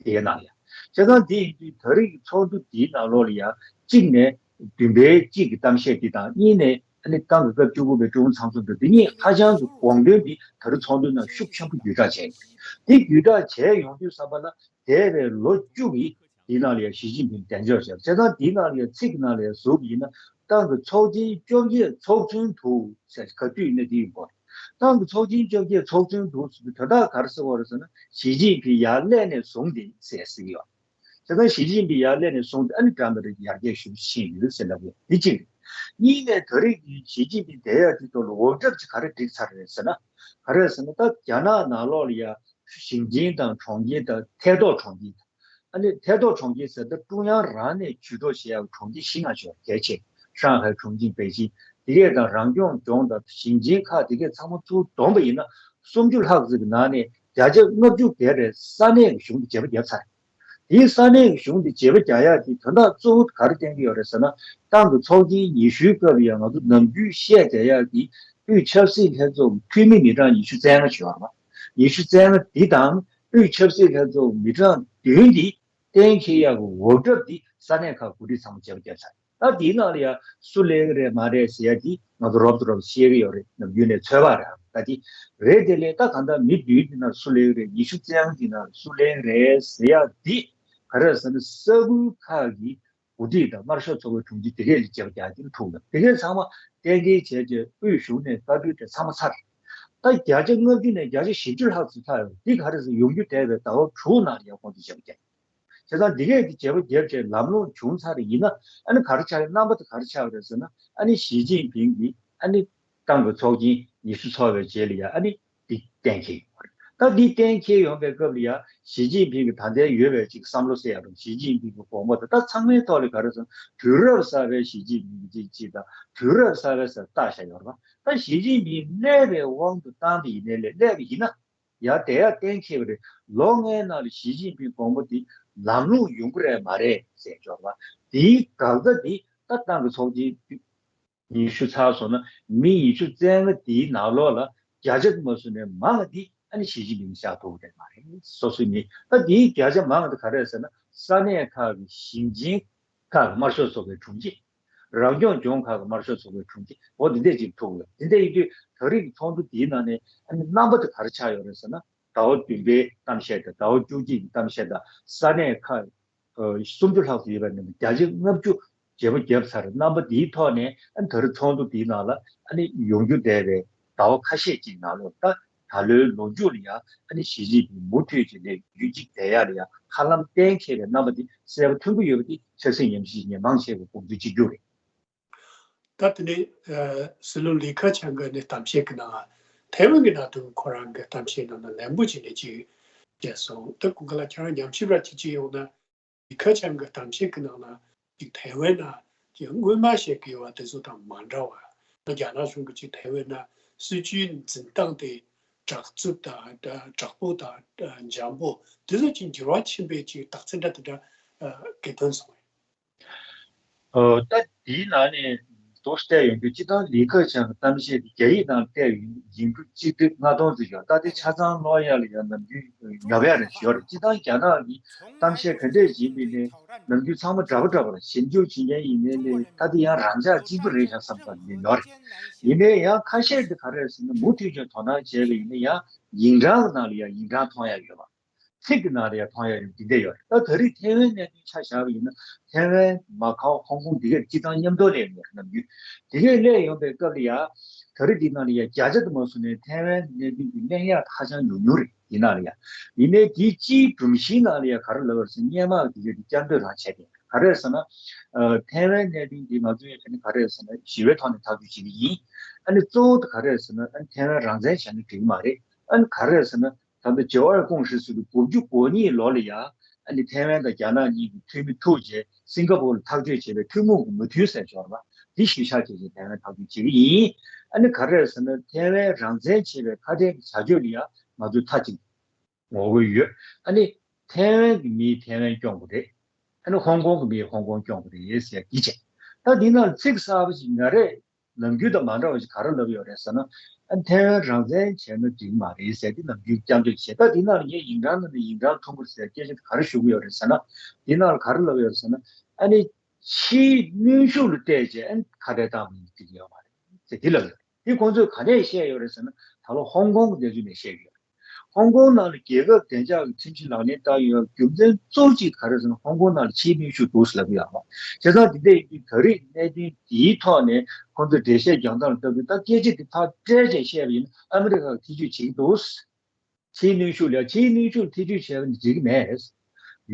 དེ་གའི་ནང་ལ་ཡང་བྱས་ཙང་དེ་ཡིན་དུས་ད་རེས་ཀྱི་ཚོགས་འདུ་དེའི་ནང་ལོགས་ལ་ཡང་གཅིག་ནས་བདུན་པའི་གཅིག་གི་གཏམ་བཤད་དེ་དང་གཉིས་ནས་ཨ་ནི་ཏང་གི་སྐབས་བཅུ་དགུ་པའི་ཀྲུང་ཚང་འཛོམས་དང་དེ་གཉིས་ཧ་ཅང་གི་དགོངས་དོན་འདི་ད་རེས་ཚོགས་འདུའི་ནང་ཤུགས་ཆེན་པོ་བརྒྱུད་བསྒྲགས་བྱས་ཡོད། དེ་བརྒྱུད་བསྒྲགས་བྱས་ཡོང་དུས་ཙམ་པ་ལ་འདས་པའི་ལོ་བཅུ་གི་དེའི་ནང་ལ་ཡང་ཞི་ཅིན་ཕིང་གདན་འཇོག་བྱས། བྱས་ཙང་དེའི་ནང་ལ་ཡང་ཚིག་གི་ནང་ལ་ཡང་ཟུར་ཡིན་ན་ཏང་གི་ཚོགས་ཆེན་བཅོ་བརྒྱད་ཚོགས་ཚུན་དུ་ཟེར་ག་དུས་ཡིན་ན་དེ་ཡིན་དགོས། ཏང་གི་ཚོགས་ཆེན་བཅོ་བརྒྱད་ཚོགས་ཚུན་དུ་ཟེར་དུས་དོན་དག་ག་རེ་ཟེར་བ་རེད་ཟེར་ན་ཞི་ཅིན་ཕིང་ཡར་སླེབས་ནས་བཟུང་སྟེ་ཟེར་ཟེར་གྱི་ཡོད། བྱས་ཙང་ཞི་ཅིན་ཕིང་ཡར་སླེབས་ནས་བཟུང་སྟེ་ཨ་ནི་འགྲམ་དུ་ཡར་རྒྱས་ཞེ་པོ་ཕྱིན་ཡོད་ཟེར་ལབ་ཡོད། འདི་གཅིག་རེད། གཉིས་ནས་ད་རེས་ཀྱི་ཞི་ཅིན་ཕིང་བསྡད་ཡག་དེ་ཐོག་ལ་འུར་སྒྲ་ཅིག་ག་རེ་བསྒྲིགས་ཚར་རེད་ཟེར་ན། ག་རེ་ཟེར་ན་ད་རྒྱ་ནག་ནང་ལོགས་ལ་ཡ་ཞིང་ཆེན་དང་གྲོང་ཁྱེར་དང་ཐད་གཏོགས་གྲོང་ཁྱེར། ཨ་ནི་ཐད་གཏོགས་གྲོང་ཁྱེར་ཟེར་ད་ཀྲུང་དབྱང་རང་ནས་ཇུས་གཏོགས་བྱེད་ཡག་གྲོང་ཁྱེར་བཞི་ལྔ་ཅིག་ཡོད་རེད། གལ་ཆེ་ཧྲང་ཧའེ། ཁྲུང་ཆིང་། པེ་ཅིང་། དེ་གས་དང་རང་སྐྱོང་ལྗོངས་དང་ཞིང་ཆེན་ཁག་དེ་གས་ཚང་མ་ཚུར་བསྡོམས་པ་ཡིན་ན་སུམ་ཅུ་ལྷག་ཙམ་གྱི་ནང་ནས་བརྒྱ་ཆ་ལྔ་བཅུ་བརྒལ་རེ་ས་གནས་ཀྱི་གཞུང་གིས་བྱེད་པ་བརྒྱབ་ཚར། དེའི་ས་གནས་ཀྱི་གཞུང་དེ་བྱེད་པ་རྒྱག་ཡག་གི་དོན་དག་གཙོ་བོ་ག་རེ་བསྟན་གྱི་ཡོད་རེད་ཟེར་ན། ཏང་གི་ཚོགས་ཆེན་ཉི་ཤུའི་སྐབས་ལ་ཡང་ང་ཚོ་ནམ་རྒྱུན་བཤད་བསྡད་ཡག་གི་དབུས་ཆབ་སྲིད་ལྷན་ཚོགས་ཀྱི་འཐུས་མི་མི་གྲངས་ཉི་ཤུ་རྩ་ལྔ་ཅིག་ཡོད་རེད་པ། ཉི་ཤུ་རྩ་ལྔ་འདི་དང་དབུས་ཆབ་སྲིད་ལྷན་ཚོགས་མི་གྲངས་བདུན་འདི་གཏན་འཁེལ་ཡག་གི་འོས་འདེམས་འདི་ས་གནས་ཁག་འགོ་ཁྲིད་ཚང་མ་བྱེད་པ་བརྒྱབ་ཚར། ད་འདིའི་ནང་ལ་ཡང་སུ་སླེབས་ཀྱི་རེད་མ་རེད་ཟེར་ཡ་འདི་ང་ཚོ་རོབ་ཙམ་རོབ་ཙམ་ཤེས་ཀྱི་ཡོད་རེད། ནམ་རྒྱུན་ནས་ཚོད་དཔག་རེད། ད་འདི་རེད་དེ་ལས་ད་གང་ལྟར་མི་བདུན་འདི་ནང་སུ་སླེབས་ཀྱི་རེད། ཉི་ཤུ་རྩ་ལྔ་འདི་ནང་སུ་སླེབས་ཀྱི་རེད་ཟེར་ཡ་འདི་ག་རེ་ཟེར་ན་ས་ཁུལ་ཁག་གི་འགོ་ཁྲིད་དང་དམར་ཤོག་ཚོགས་པའི་དྲུང་ཆེ་དེ་གས་ལ་བྱེད་པ་རྒྱག་གི་ཐུག་ལ་དེ་གས་ཚང་མ་གཏན་འཁེལ་བྱས་རྗེས་དབུས་གཞུང་ནས་བཀའ་འཁྲོལ་དེ་ཚང་མ་ཚར། ད་བརྒྱ་ཆ་ལྔ་བཅུ་ནས་བརྒྱ་ཆ་བཞི་བཅུ་ལྷག་ཙམ་ཚར་ཡོད། འདི་ག་རེ་ཟེར་ཡོང་རྒྱུ་འདས་པའི་ཟླ་བ་དྲུག་ནང་ལ་ཡང་ཁོང་ཚོས་བྱེད་པ་རྒྱག་བྱས་ཙང་འདི་གས་ཀྱི་བྱེད་པ་བརྒྱབ་བྱས་ལམ་ལྷོང་བྱུང་ཚར་ཡིན་ན་ཨ་ནི་ག་རེ་ཆགས་རེད། རྣམ་པ་དེ་ག་རེ་ཆགས་རེད་ཟེར་ན་ཨ་ནི་ཞི་ཅིན་ཕིང་གིས་ཨ་ནི་ཏང་གི་ཚོགས་ཆེན་ཉི་ཤུ་ཚོགས་པའི་རྗེས་ལ་ཡ་ཨ་ནི་འདི་གཏན་འཁེལ་ཡོང་བ་རེད། ད་འདི་གཏན་འཁེལ་ཡོང་པའི་སྐབས་ལ་ཡ་ཞི་ཅིན་ཕིང་གི་ད་ལྟའི་ཡོད་པའི་ཅིག་བསམ་བློ་ཟེར་ཡ་རུང་ཞི་ཅིན་ཕིང་གི་དགོངས་པ་དང་ད་ཚང་མའི་ཐོག་ལ་ག་རེ་ཟེར་ན་དུས་རབས་གསར་པའི་ཞི་ཅིན་ཕིང་གི་ཅིག་ཅིག་དང་དུས་རབས་གསར་པའི་ཟེར་བཏགས་བཞག་ཡོད་རེད་པ། ད་ཞི་ཅིན་ཕིང་སླེབས་པའི་དབང་དུ་བཏང་བ་ཡིན་ནའི་ལས་སླེབས་པ་ཡིན་ན། ཡང་དེ་ཡང་གཏན་འཁེལ་བ་རེད། ལོ་ལྔའི་ནང་ལ་ཞི་ཅིན་ཕིང་དགོངས་པ་འདི་ལམ་ལྷོང་ཡོང་གི་རེད་མ་རེད་ཟེར་ཆོག་པ། དེའི་འགག་རྩ་འདི་ད་ཏང་གི་ཚོགས་ཆེན་ཉི་ཤུ་ཚར་སོང་ན་མི་ཉི་ཤུ་རྩ་ལྔ་དེའི་ནང་ལོགས་ལ་བརྒྱ་ཆ་མ་སུ་ནས་མང་བ་འདི་ཨ་ནི་ཞི་ཅིན་ཕིང་བཞག་ཐུབ་ཀྱི་རེད་མ་རེད། སོ་སོའི་མི་ད་དེའི་བརྒྱ་ཆ་མང་བ་འདི་ག་རེ་རེད་ཟེར་ན་ས་གནས་ཁག་གི་ཞིང་ཆེན་ཁག་གི་དམར་ཤོག་ཚོགས་པའི་དྲུང་ཆེ། རང་སྐྱོང་ལྗོངས་ཁག་གི་དམར་ཤོག་ཚོགས་པའི་དྲུང་ཆེ་འོ་འདི་འདྲས་ཅིག་ཐུག་ཡོད། འདི་འདྲས་ཡིན་དུས་ད་རེས་ཀྱི་ཚོགས་འདུ་འདིའི་ནང་ནས་ཨ་ནི་རྣམ་པ་དེ་ག་རེ་ཆགས་ཡོད་རེད་ཟེར་ན་ཟླ་བ་བདུན་པའི་གཏམ་བཤད་དང་ཟླ་བ་བཅུ་གཅིག་གི་གཏམ་བཤད་དང་ས་གནས་ཁག་ཨ་སུམ་ཅུ་ལྷག་ཙམ་ཡོད་པའི་ནང་ནས་བརྒྱ་ཆ་ལྔ་བཅུ་བརྗེ་པོ་བརྒྱབ་ཚར། རྣམ་པ་འདིའི་ཐོག་ནས་ཨ་ནི་ད་རེས་ཚོགས་འདུ་འདིའི་ནང་ལ་ཨ་ནི་ཡོང་རྒྱུ་བསྡད་པའི་ཟླ་བ་ཁ་ཤས་ཅིག་ནང་ལོགས་ད། ད་ལོའི་ལོ་མཇུག་ལ་ཡང་ཨ་ནི་ཞི་ཅིན་ཕིང་མུ་མཐུད་ཀྱི་ནས་རྒྱུན་གཅིག་བསྡད་ཡག་ལ་ཡང་ཧ་ལམ་གཏན་འཁེལ་བའི་རྣམ་པ་འདི་གསལ་པོ་ཐོན་གྱི་ཡོད་པ་འདི་ཆབ་སྲིད་ཉམས་ཞིབ་ཉན་མང་ཆེ་བའི་དགོངས་ཚུལ་གཅིག་གྱུར་རེད། ད་དེ་ནས་ཨ་སྲིད་བློན་ལི་ཁེ་ཆང་གིས་ནས་གཏམ་བཤད་ཀྱི་ནང་ཐའེ་ཝན་གྱི་ནང་དུ་ཁོ་རང་གི་གཏམ་བཤད་ནང་ན་ལན་པོ་ཅིག་ནས་ཅིག་བཤད་སོང་། ད་ཁོང་ག་ལ་ཁྱེད་རང་ཉམས་ཞིབ་ར་ཅིག་ཅིག་ཡོང་ན། ལི་ཁེ་ཆང་གི་གཏམ་བཤད་ཀྱི་ནང་ན་ཅིག་ཐའེ་ཝན་ན་ཅིག་སྔོན་མ་བཤད་ཀྱི་ཡོད་པ་དེ་ཚོ་དང་མ་འདྲ་བ། ད་རྒྱ་ནག་གཞུང་གི་ཅིག་ཐའེ་ཝན་ན་སྲིད་བྱུས་འཛིན་སྟངས་དེ་དྲག་རྩུབ་དང་དྲག་པོ་དང་འཇམ་པོ་དེ་ཚོ་ཅིག་འགྱུར་བ་ཕྱིན་པའི་ཅིག་རྟགས་མཚན་འདྲ་དེ་འདྲ་གི་ཐོན་སོང་བས། ཨོ་ད་དེའི་ནང་ནས་དོགས་བལྟས་ཡོང་དུས་སྤྱི་བཏང་ལི་ཁེ་ཆང་གི་གཏམ་བཤད་དེ་རྒྱ་ཡིག་ནང་བལྟས་ཡོང་དུས་གཅིག་སྟོང་ལྔ་སྟོང་ཙམ་ཡོད། ད་དེ་ཆ་ཚང་ཀློག་ཡ་ལ་ཡང་ནམ་རྒྱུན་ཉོབ་ཡ་རེ་ཞིག་ཡོད་རེད། སྤྱི་བཏང་རྒྱ་ནག་གི་གཏམ་བཤད་ག་འདྲས་ཡིན་པའི་ནས་ནམ་རྒྱུན་ཚང་མ་འདྲ་པོ་འདྲ་པོ་ལ་ཞིབ་འཇུག་བྱེད་མཁན་ཡིན་ནའི་ནས་ད་དེ་ཡང་རང་འཇགས་གཅིག་པ་རེད་ཤག་བསམ་ཙམ་ཡིན་ཡོད་རེད། ཡིན་ནའི་ཡང་ཁ་ཤས་དེ་ག་རེ་རེད་ཟེར་ན་མུ་མཐུད་ཀྱང་དོ་སྣང་བྱས་པ་ཡིན་ན་ཡང་ཡིག་འབྲང་གི་ནང་ལ་ཡང་ཡིག་འབྲང་མཐོང་ཡ་ཡོད་པ། ཚིག་གི་ནང་ལ་ཡང་མཐོང་ཡ་ཡོད་འདི་འདྲ་ཡོད་རེད། ད་ད་རེས་ཐའེ་ཝན་གནད་དོན་ཆ་བཞག་པ་ཡིན་ན་ཐའེ་ཝན་མ་ཁའོ་ཧོང་ཀོང་འདི་གས་སྤྱི་བཏང་མཉམ་དུ་སླེབས་ཡོད་རེད་ནམ་རྒྱུན། འདི་གས་སླེབས་ཡོང་པའི་སྐབས་ལ་ཡང་ད་རེས་འདི་ནང་ལ་ཡང་བརྒྱ་ཆ་དུ་མ་སོང་ནས་ཐའེ་ཝན་གནད་དོན་གྱི་གླེང་ཡག་ཧ་ཅང་ཉུང་ཉུང་རེད། ཡིན་ན་ལ་ཡང་ཡིན་ནའི་དེའི་སྤྱིའི་སྒྲོམ་གཞིའི་ནང་ལ་ཡང་ག་རེ་ལབ་པ་རེད་ཟེར་ན་སྔོན་མ་འདི་གས་འདི་བསྐྱར་ཟློས་རང་བྱས་ཏེ། ག་རེ་རེད་ཟེར་ན། ཨ་ཐའེ་ཝན་གནད་དོན་འདི་ང་ཚོས་ཨ་ནི་ག་རེ་རེད་ཟེར་ན་ཞི་བའི་ཐོག་ནས་ཐག་གཅོད་བྱེད་ཀྱི་ཡིན། ཨ་ནི་གཙོ་བོ་དེ་ག་རེ་རེད་ཟེར་ན་ཨ་ནི་ཐའེ་ཝན་རང་བཙན་བྱས་ན་འགྲིག་གི་མ་རེད། ཨ་ནི་ག་རེ་རེད་ཟེར་ན་ད་ལྟ་ཇེ་ཨར་ཀུང་ཧྲི་ཟེར་དུས་དགུ་བཅུ་གོ་གཉིས་ལོ་ལ་ཡ་ཨ་ནི་ཐའེ་ཝན་དང་རྒྱ་ནག་གཉིས་ཀྱི་འཐུས་མི་ཐུག་རྗེས་སིང་ག་པོར་ལ་ཐག་གཅོད་བྱས་པའི་ཐུན་མོང་གི་མོས་མཐུན་ཟེར་ཞོར་ལ་འདི་གཞིར་བཞག་བྱས་བྱས་ཐའེ་ཝན་ཐག་གཅོད་བྱེད་ཀྱི་ཡིན། ཨ་ནི་ག་རེ་རེད་ཟེར་ན་ཐའེ་ཝན་རང་བཙན་བྱེད་པའི་ཁ་བྲལ་གྱི་བྱ་སྤྱོད་ལ་ཡ་ང་ཚོས་མཐའ་གཅིག་ངོ་རྒོལ་ཡོད། ཨ་ནི་ཐའེ་ཝན་གྱི་མིས་ཐའེ་ཝན་སྐྱོང་དགོས་རེད། ཨ་ནི་ཧོང་ཀོང་གི་མིས་ཧོང་ཀོང་སྐྱོང་དགོས་རེད་ཟེར་འདི་བྱས། ད་འདི་ནང་ཚིག་གསར་པ་ཞིག་ང་རས་ནམ་རྒྱུན་དང་མ་འདྲ་བ་ཞིག་ག་རེ་ལབ་ཡོད་རེད་ཟེར་ན། ཨ་ནི་ཐའེ་ཝན་རང་བཙན་བྱས་ན་འགྲིག་མ་རེད་ཟེར་འདི་ནམ་རྒྱུན་སྐྱབས་བཅོལ་བྱས། ད་འདི་ནང་ལ་ངས་ཡིན་གྲངས་ནང་ནས་ཡིན་གྲངས་ཐུང་ངུར་ཟེར་སྐད་ཆ་དེ་ག་རེ་ཞུ་གི་ཡོད་རེད་ཟེར་ན། འདི་ནང་ལ་ག་རེ་ལབ་ཡོད་རེད་ཟེར་ན། ཨ་ནི་ཕྱིའི་གནོན་ཤུགས་ལ་བལྟས་བྱས་ཨ་ནི་ཁ་བྲལ་བཏང་བ་ཡིན་འགྲིག་ཡོད་མ་རེད་ཟེར་འདི་ལབ་ཡོད། འདི་ཁོང་ཚོས་ག་ནས་བཤད་ཡོད་རེད་ཟེར་ན་ད་ལོ་ཧོང་ཀོང་གི་གནས་ཚུལ་ནས་བཤད་ཀྱི་ཡོད་རེད། ཧོང་ཀོང་ནང་ལ་རྒྱལ་ཁབ་བདེ་འཇགས་ཀྱི་ཁྲིམས་གཞི་ལག་ལེན་བསྟར་ཡོད་རྒྱུ་མཚན་གཙོ་བོ་གཅིག་ག་རེ་ཟེར་ན་ཧོང་ཀོང་ནང་ལ་ཕྱིའི་གནོན་ཤུགས་འདུག་ཟེར་ལབ་ཀྱི་ཡོད་རེད། བྱས་ཙང་འདི་འདྲ་ཡིན་དུས་ད་རེས་གནད་དོན་འདིའི་ཐོག་ནས་ཁོང་ཚོས་འགྲེལ་བཤད་རྒྱག་སྟངས་ལ་ལྟ་དུས་ད་སྐད་ཆ་འདི་ཕར་བཀྲལ་བྱས་བཤད་པ་ཡིན་ན་ཨ་མི་རི་ཀ་གིས་ཐེ་བྱུས་བྱེད་ཀྱི་འདུག་ཕྱིའི་གནོན་ཤུགས་ལ་ཕྱིའི་གནོན་ཤུགས་ལ་ཐེ་བྱུས་བྱས་པ་ནི་འགྲིག་གི་མེད།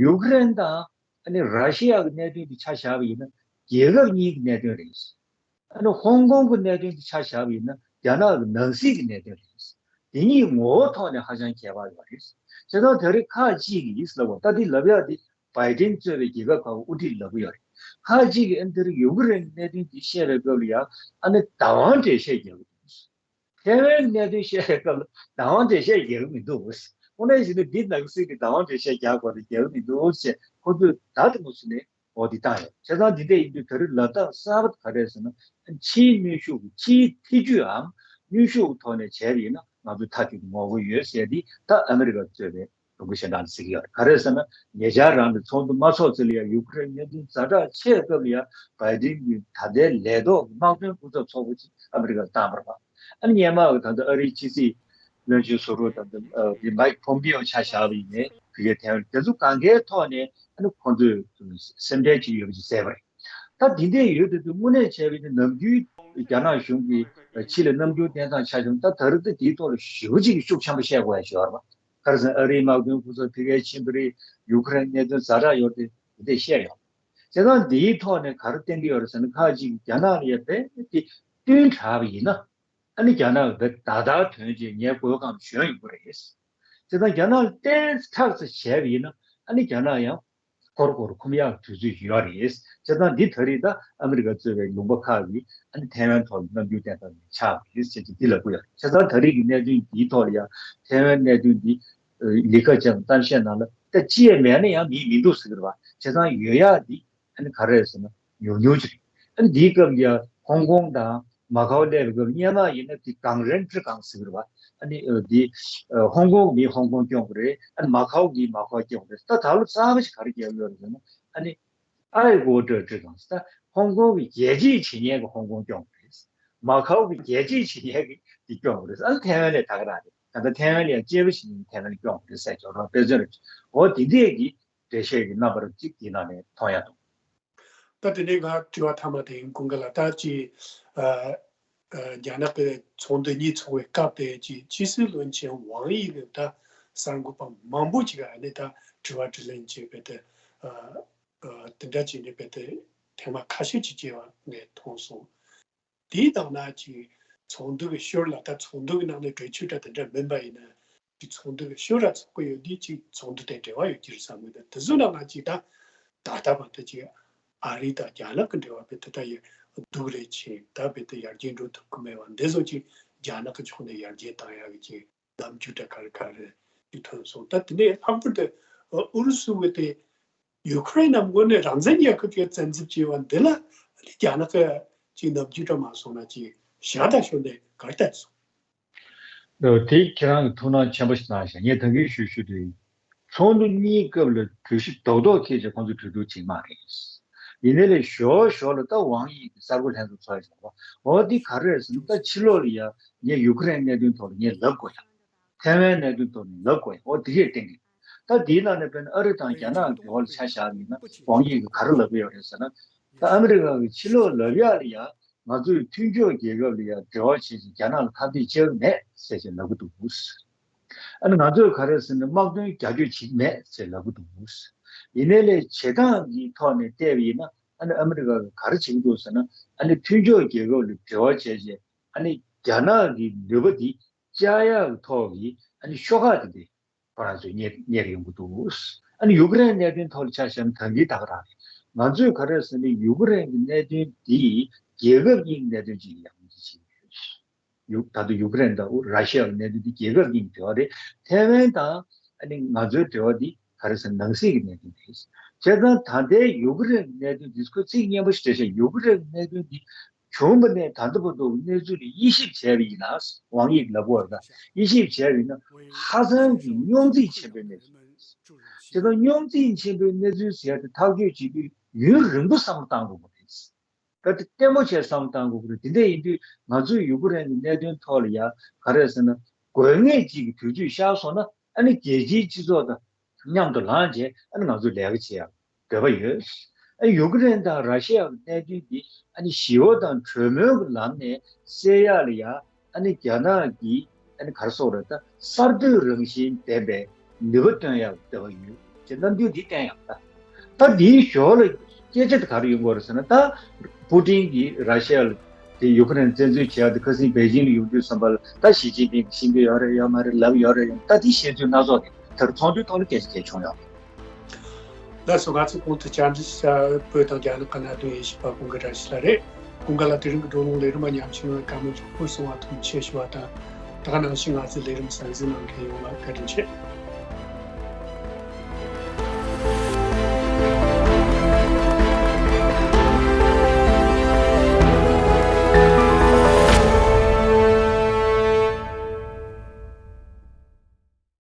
ཡུཀ་རེན་དང་ཨ་ནི་ར་ཤི་ཡ་གི་གནད་དོན་དེ་ཆ་བཞག་པ་ཡིན་ན་རྒྱལ་ཁབ་གཉིས་ཀྱི་གནད་དོན་རེད། ཨ་ནི་ཧོང་ཀོང་གི་གནད་དོན་དེ་ཆ་བཞག་པ་ཡིན་ན་རྒྱ་ནག་གི་ནང་སྲིད་ཀྱི་གནད་དོན་རེད། དེ་གཉིས་ངོ་བོ་ཐོག་ནས་ཧ་ཅང་ཁྱད་པར་ཡོད་རེད། བྱས་ཙང་ད་རེས་ཁག་ཅིག་གིས་ལབ་པ་ད་འདི་ལབ་ཡག་འདི་བྷའི་ཏིན་གཙོས་པའི་རྒྱལ་ཁབ་ཁག་གི་དབུ་ཁྲིད་ལབ་ཀྱི་ཡོད་རེད། ཁག་ཅིག་གིས་ཨ་ནི་ད་རེས་ཡུཀ་རེན་གནད་དོན་འདི་བཤད་པའི་སྐབས་ལ་ཡང་ཨ་ནི་བདག་དབང་འགྲེལ་བཤད་རྒྱག་གི་འདུག་ཐའེ་ཝན་གནད་དོན་བཤད་པའི་སྐབས་ལ་བདག་དབང་འགྲེལ་བཤད་རྒྱག་གི་མི་འདུག་དངོས་གནས་བྱས་ན་འདི་ནང་སྲིད་ཀྱི་བདག་དབང་འགྲེལ་བཤད་རྒྱག་དགོས་རེད་རྒྱག་གི་མི་འདུག་ཅེས་ཁོ་ཚོས་ད་དེ་མོ་ཟེར་ནས་འོ་འདི་བཏང་ཡོད། བྱས་ཙང་འདི་འདྲ་ཡིན་དུས་ད་རེས་ལབ་སྟངས་གསར་པ་ག་རེ་ཟེར་ན་ཕྱིའི་གནོན་ཤུགས་ཀྱི་ཕྱིའི་ཐེ་བྱུས་འམ་གནོན་ཤུགས་ཀྱི་ཐོག་ནས་བྱས་པ་ཡིན་ན་ང་ཚོས་མཐའ་གཅིག་ཏུ་ངོ་རྒོལ་ཡོད་ཟེར་འདི་ད་ཨ་མི་རི་ཀ་གཙོས་པའི་ལུང་པ་གཞན་དག་ལ་ཟེར་གྱི་ཡོད་རེད། ག་རེ་ཟེར་ན་ཉེ་ཆར་རང་གི་ཚོགས་འདུ་མ་ཚོགས་ཚེ་ལ་ཡང་ཡུ་ཀེ་རེན་གནད་དོན་ཛ་དྲག་ཆེ་སྐབས་ལ་ཡང་བྷའི་ཏིན་གྱི་ད་ལྟའི་ལས་ཐོག་གི་དམག་དོན་སྐུ་ཚབ་ཚོགས་པ་ཅིག་ཨ་མི་རི་ཀར་བཏང་བ་རེད་པ། ཨ་ནི་སྔོན་མ་གི་ད་ལྟ་ཨ་རིའི་ཕྱི་སྲིད་བློན་ཆེན་ཟུར་པ་ད་ལྟ་ཨ་དེ་མའིག་ཕོམ་པིའོ་ཆ་བཞག་པ་ཡིན་ནའི་ཕ་གིར་ཐེ་ཝན་དེ་ཚོ་གང་གའི་ཐོག་ནས་ཨ་ནི་ཁོང་ཚོས་སེམས་ཁྲལ་བྱེད་ཡོད་པ་ཅིག་གསལ་པ་རེད། ད་དེ་འདྲས་ཡོད་དུས་དངོས་གནས་བྱས་པ་ཡིན་ན་ནམ་རྒྱུན་རྒྱ་ནག་གཞུང་གིས་ཕྱི་ལ་རྣམ་འགྱུར་བསྟན་སྟངས་ཆ་བཞག་ན་ད་ད་རེས་ད་དེའི་ཐོག་ལ་ཞེ་པོ་ཅིག་གི་ཤུགས་ཆེན་པོ་བཤད་དགོས་ཡ་ཅིག་ཡོད་རེད་པ། ག་རེ་ཟེར་ན་ཨ་རིའི་དམག་དོན་སྐུ་ཚབ་ཕ་གིར་ཕྱིན་པ་རེད། ཡུ་ཀེ་རེན་གནད་དོན་ཛ་དྲག་ཡོད་དེ་དེ་འདྲས་བཤད་ཡོད། བྱས་ཙང་འདིའི་ཐོག་ནས་ག་རེ་བསྟན་གྱི་ཡོད་རེད་ཟེར་ན་ཁག་ཅིག་གིས་རྒྱ་ནག་ལ་ཡ་རྦད་དེ་བསྟུན་དྲགས་པ་ཡིན་ན་ཨ་ནི་རྒྱ་ནག་གིས་རྦད་ད་ལྟ་དོན་རྗེས་ངའི་མགོའི་སྒང་ཞོན་ཡོང་གི་རེད། བྱས་ཙང་རྒྱ་ནག་ལ་བརྟན་ཐག་ཆོད་བྱས་པ་ཡིན་ན་ཨ་ནི་རྒྱ་ནག་ཡང་སྐོར་སྐོར་འཁུམ་ཡག་དུས་ཚོད་ཡོད་རེད། བྱས་ཙང་འདི་ད་རེས་ད་ཨ་མི་རི་ཀ་གཙོས་པའི་ལུང་པ་ཁག་གིས་ཨ་ནི་ཐའེ་ཝན་ཐོག་ལ་རྣམ་འགྱུར་བསྟན་སྟངས་ཆགས་པ་རེད་ཟེར་གྱི་འདི་ལབ་ཀྱི་ཡོད་རེད། བྱས་ཙང་ད་རེས་ཀྱི་གནད་དོན་འདིའི་ཐོག་ལ་ཡང་ཐའེ་ཝན་གནད་དོན་འདི་ལི་ཁ་ཅང་གཏམ་བཤད་ནང་ལ་ད་ཅི་ཡང་མེད་ན་ཡང་མིས་མི་འདུག་ཟེར་གྱི་རེད་པ། བྱས་ཙང་ཡོད་ཡག་འདི་ཨ་ནི་ག་རེ་རེད་ཟེར་ན་ཉུང་ཉུང་ཅིག་རེད། ཨ་ནི་འདིའི་སྐབས་ལ་ཡང་ཧོང་ཀོང་དང་མ་ཁའོ་སླེབས་པའི་སྐབས་སྔོན་མ་ཡིན་ན་འདི་གང་རན་ཁྲི་གང་ཟེར་གྱི་རེད་པ། ཨ་ནི་འདི་ཧོང་ཀོང་མིས་ཧོང་ཀོང་སྐྱོང་གི་རེད། ཨ་ནི་མ་ཁའོ་གིས་མ་ཁའོ་སྐྱོང་གི་རེད། ད་ད་ལོ་གསར་པ་ཞིག་ག་རེ་བརྒྱབ་ཡོད་རེད་ཟེར་ན་ཨ་ནི། ཨའི་གོ་ཀྲི་ཀྲི་གང་ཟེར། ད་ཧོང་ཀོང་གི་རྒྱལ་གཅེས་བྱེད་མཁན་གྱིས་ཧོང་ཀོང་སྐྱོང་གི་རེད། མ་ཁའོ་གི་རྒྱལ་གཅེས་བྱེད་མཁན་གྱིས་དེ་སྐྱོང་གི་རེད། ཨ་ནི་ཐའེ་ཝན་ལས་ད་ག་རང་རེད། ད་ལྟ་ཐའེ་ཝན་ལ་ཡང་གཅེས་པ་བྱེད་མཁན་ཐའེ་ཝན་ལ་སྐྱོང་གི་རེད་ཟེར་ཅོག་རོ་དཔེ་མཚོན་རེད། འོ་དེ་འདྲས་ཀྱི་འགྲེལ་བཤད་ཀྱི་རྣམ་པར་གཅིག་དེ་ནང་ནས་མཐོང་ཡག་འདུག་ད་དེ་ནས་ང་དྲི་བ་མཐའ་མ་དེ་ཡིན། ཀུན་དགའ་ལགས་ད་ཅི་ཨ་ཨ་རྒྱ་ནག་གི་ཚོགས་འདུ་གཉིས་ཚོགས་པའི་སྐབས་དེ་ཅི་ཕྱི་སྲིད་བློན་ཆེན་ཝང་དབྱི་གི་ད་གསར་འགོད་པ་མང་པོ་ཅིག་ཨ་ནི་ད་དྲི་བ་དྲིས་ལན་བྱས་པའི་དེ་ཨ། ཨ་དེ་འདྲ་བྱས་ནས་རྦད་དེ་ཐེངས་མ་ཁ་ཤས་ཅིག་བྱས་པ་ངས་མཐོང་སོང་། དེའི་ནང་ན་ཅིག་ཚོགས་འདུ་གི་ཤུལ་ལ་ད་ཚོགས་འདུ་གི་ནང་ནས་གྲོས་ཆོད་འདྲ་དེ་འདྲ་མིན་པ་ཡིན་ན་ཅིག་ཚོགས་འདུ་གི་ཤུལ་ལ་ཚོགས་ཀྱི་ཡོད་དུས་ཅིག་ཚོགས་འདུ་དེ་འབྲེལ་བ་ཡོད་ཀྱི་རེད་བསམ་གི་འདུག་དེ་ཚོ་ནང་ང་ཅིག་ད་ད་ལྟ་བར་དུ་ཅིག་ཨ་རི་དང་རྒྱ་ནག་གི་འབྲེལ་བ་རྦད་དེ་ད་ཡོད་སྡུག་རེད་ཅིག་ད་རྦད་དེ་ཡར་རྒྱས་འགྲོ་ཐུབ་ཀྱི་མེད་པ་འདི་ཚོ་ཅིག་རྒྱ་ནག་གི་ཕྱོགས་ནས་ཡར་རྒྱས་བཏང་ཡག་གི་ཅིག་ནམ་རྒྱུན་འདྲ་ག་རེ་ག་རེ་ཅིག་ཐོན་སོང་། ད་དེ་ནས་ལྷག་པར་དུ་ཨུ་རུ་སུ་བས་དེ་ཡུ་ཁུ་རེན་ནམ་དངོས་གནས་རང་བཙན་རྒྱལ་ཁབ་ཅིག་བཙན་འཛུལ་བྱས་པ་འདི་ལ་རྒྱ་ནག་གིས་ཅིག་ནམ་རྒྱུན་འདྲ་མ་སོང་ན་ཅིག་ཞག་དང་ཞོར་ནས་གར་བལྟས་སོང་། དེ་ཁྱེད་རང་གིས་ཐུགས་སྣང་ཆེན་པོ་ཞིག་གནང་ཤག་ངས་ད་གིན་ཞུ་ཞུ་དུས། ཚོགས་འདུ་གཉིས་སྐབས་ལ་གྲོས་གཞི་རྡོག་རྡོག་འཁྱེར་བྱས་ཁོང་ཚོས་གྲོས་བསྡུར་བྱེད་མ་རེད། ཡིན་ནའི་ལས་ཞོར་ཞོར་ལ་ད་ཝང་དབྱི་གིས་གསར་འགོད་ལྷན་ཚོགས་ཚོགས་ཡོད་པ། འོ་འདི་ག་རེ་རེད་ཟེར་ན་ད་ཕྱི་ལོགས་ལ་ཡ་ངས་ཡུ་ཁུ་རེན་གནད་དོན་ཐོག་ལ་ངས་ལབ་དགོས་ཡ། ཐའེ་ཝན་གནད་དོན་ཐོག་ནས་ལབ་དགོས་ཡ། འོ་འདི་གས་བསྟན་གི། ད་འདིའི་ནང་ནས་དཔེར་ན་ཨ་རི་དང་རྒྱ་ནག་གི་འབྲེལ་བ་ལ་ཆ་བཞག་ཡིན་ན་ཝང་དབྱི་གིས་ག་རེ་ལབ་ཀྱི་ཡོད་རེད་ཟེར་ན། ད་ཨ་མི་རི་ཀ་གི་ཕྱི་ལོགས་ལབ་ཡག་ལ་ཡ། ང་ཚོས་མཐུན་ཕྱོགས་རྒྱལ་ཁབ་ལ་ཡང་འབྲེལ་བ་བྱེད་ཅིང་རྒྱ་ནག་ལ་ཁ་གཏད་བཅག་གི་མེད་ཟེར་བྱས་ལབ་ཀྱི་འདུག་ཨ་ནི་ང་ཚོས་ག་རེ་ཟེར་ན་དམག་དོན་རྒྱབ་སྐྱོར་བྱེད་ཀྱི་མེད་ཟེར་ལབ་ཀྱི་འདུག་ཡིན་ནའི་ལས་བྱེད་སྟངས་ཀྱི་ཐོག་ནས་བལྟས་པ་ཡིན་ན། ཨ་ནི་ཨ་མི་རི་ཀ་གིས་ག་རེ་བྱེད་ཀྱི་འདུག་ཟེར་ན། ཨ་ནི་མཐུན་ཕྱོགས་རྒྱལ་ཁབ་ལ་འབྲེལ་བ་བྱས་རྗེས། ཨ་ནི་རྒྱ་ནག་གི་ནུས་པ་འདི་བཅག་ཡག་གི་ཐོག་གི་ཨ་ནི་ཤོག་ཁག་དེ་འདྲ་ཁོ་རང་ཚོས་གཉེར་གཉེར་ཡོང་གི་འདུག། ཨ་ནི་ཡུ་ཀེ་རེན་གནད་དོན་ཐོག་ལ་ཆ་བཞག་ན་ད་གིན་ད་ག་རང་རེད། ང་ཚོས་ག་རེ་ཟེར་ན་ཡུ་ཀེ་རེན་གྱི་གནད་དོན་འདི་རྒྱལ་ཁབ་གཉིས་ཀྱི་གནད་དོན་ཅིག་ཡིན་ཡང་མིན་ཅིག་ཡོད། ཡུ་ད་དུང་ཡུ་ཀེ་རེན་དང་ར་ཤི་ཡ་གི་གནད་དོན་འདི་རྒྱལ་ཁབ་གཉིས་ཀྱི་འབྲེལ་བ་རེད། ཐའེ་ཝན་དང་ཨ་ནི་ང་ཚོའི་འབྲེལ་བ་འདི་ག་རེ་ཟེར་ན་ནང་སྲིད་ཀྱི་གནད་དོན་རེད། བྱས་ཙང་ད་ལྟའི་ཡུ་ཀེ་རེན་གྱི་གནད་དོན་འདི་ཁོས་ཚིག་སྙན་པོ་ཞིག་བྲིས་ཤག། ཡུ་ཀེ་རེན་གྱི་གནད་དོན་འདི་བྱུང་བ་ནས་ད་ལྟ་བར་དུ་གནས་ཚུལ་ལ་དབྱེ་ཞིབ་བྱས་པ་ཡིན་ན། ཝང་དབྱིས་ལབ་པ་དང་དབྱེ་ཞིབ་བྱས་པ་ཡིན་ན། ཧ་ཅང་གི་རྙོག་འཛིང་ཆེན་པོའི་གནས་ཚུལ་རེད། དེ་ལྟར་རྙོག་འཛིང་ཆེན་པོའི་གནས་ཚུལ་ཟེར་ཡ་དེ་ཐག་གཅོད་བྱེད་དུས་ཡུན་རིང་པོ་བསམ་བློ་བཏང་དགོས་པ་རེད། ད་དེ་ལྟད་མོ་བྱས་བསམ་བློ་བཏང་དགོས་ཀྱི་རེད། དེ་འདྲ་ཡིན་དུས་ང་ཚོས་ཡུ་ཀེ་རེན་གྱི་གནད་དོན་ཐོག་ལ་ཡ་ག་རེ་ཟེར་ན། དགོས་ངེས་ཅིག་གི་དུས་ཚོད་ཤར་སོང་ན། ཨ་ནི་རྒྱལ་སྤྱིའི་སྤྱི་ཚོགས་དང་མཉམ་དུ་ལངས་བྱས། ཨ་ནི་ང་ཚོས་ལས་ཀ་བྱེད་ཡག་འདོད་པ་ཡོད། ཨ་ནི་ཡུ་ཀེ་རེན་དང་ར་ཤི་ཡ་གི་གནད་དོན་འདི་ཨ་ནི་ཞི་བ་དང་གྲོས་མོལ་གྱི་ལམ་ནས་སེལ་ཡག་ལ་ཡ། ཨ་ནི་རྒྱ་ནག་གིས་ཨ་ནི་ག་རེ་ཟེར་དགོས་རེད། ད་གསར་གཏོད་རང་བཞིན་ལྡན་པའི་ནུས་པ་བཏོན་ཡག་འདོད་པ་ཡོད་ཅེས་རྣམ་འགྱུར་འདི་བསྟན་ཡག་ད། ད་འདིའི་ཞོར་ལ་སྐད་ཆ་དེ་ག་རེ་ཡོང་གི་ཡོད་རེད་ཟེར་ན། ད་པུ་ཏིན་གྱིས་ར་ཤི་ཡ་ལ་དེ་ཡུ་ཀེ་རེན་བཙན་འཛུལ་བྱེད་ཡག་དེ་ཁ་སང་པེ་ཅིང་ལ་ཡོང་དུས་ཙམ་པ་ལ། ད་ཞི་ཅིན་ཕིང་གིས་ཤེས་ཀྱི་ཡོད་རེད་ཡོད་མ་རེད་ལབ་ཡོད་རེད་ཡོད། ད་དེ་བཤད་ཚུལ་སྣ་ཚོགས་དེ་ད་ཚོགས་འདུའི་ཐོག་ལ་སྐད་ཆ་བྱས་བྱུང་ཡོད། ལགས་སོ། ང་ཚོ་གོང་དུ་བཅར་འདྲི་ཞུ་བ་བོད་དང་རྒྱ་ནག་གི་གནད་དོན་དབྱེ་ཞིབ་པ་ཀུན་དགའ་བཀྲ་ཤིས་ལགས་རེད། ཀུན་དགའ་ལགས་དེ་རིང་གི་བགྲོ་གླེང་ལས་རིམ་པ་ཉམས་ཞིབ་གནང་བར་བཀའ་མོལ་ཡག་པོ་གསུངས་པར་ཐུགས་རྗེ་ཆེ་ཞུ་བ་དང་། ད་ག་ནང་བཞིན་ང་ཚོའི་ལས་རིམ་གསན་གཟིགས་གནང་མཁན་ཡོངས་ལ་བཀའ་དྲིན་ཆེ།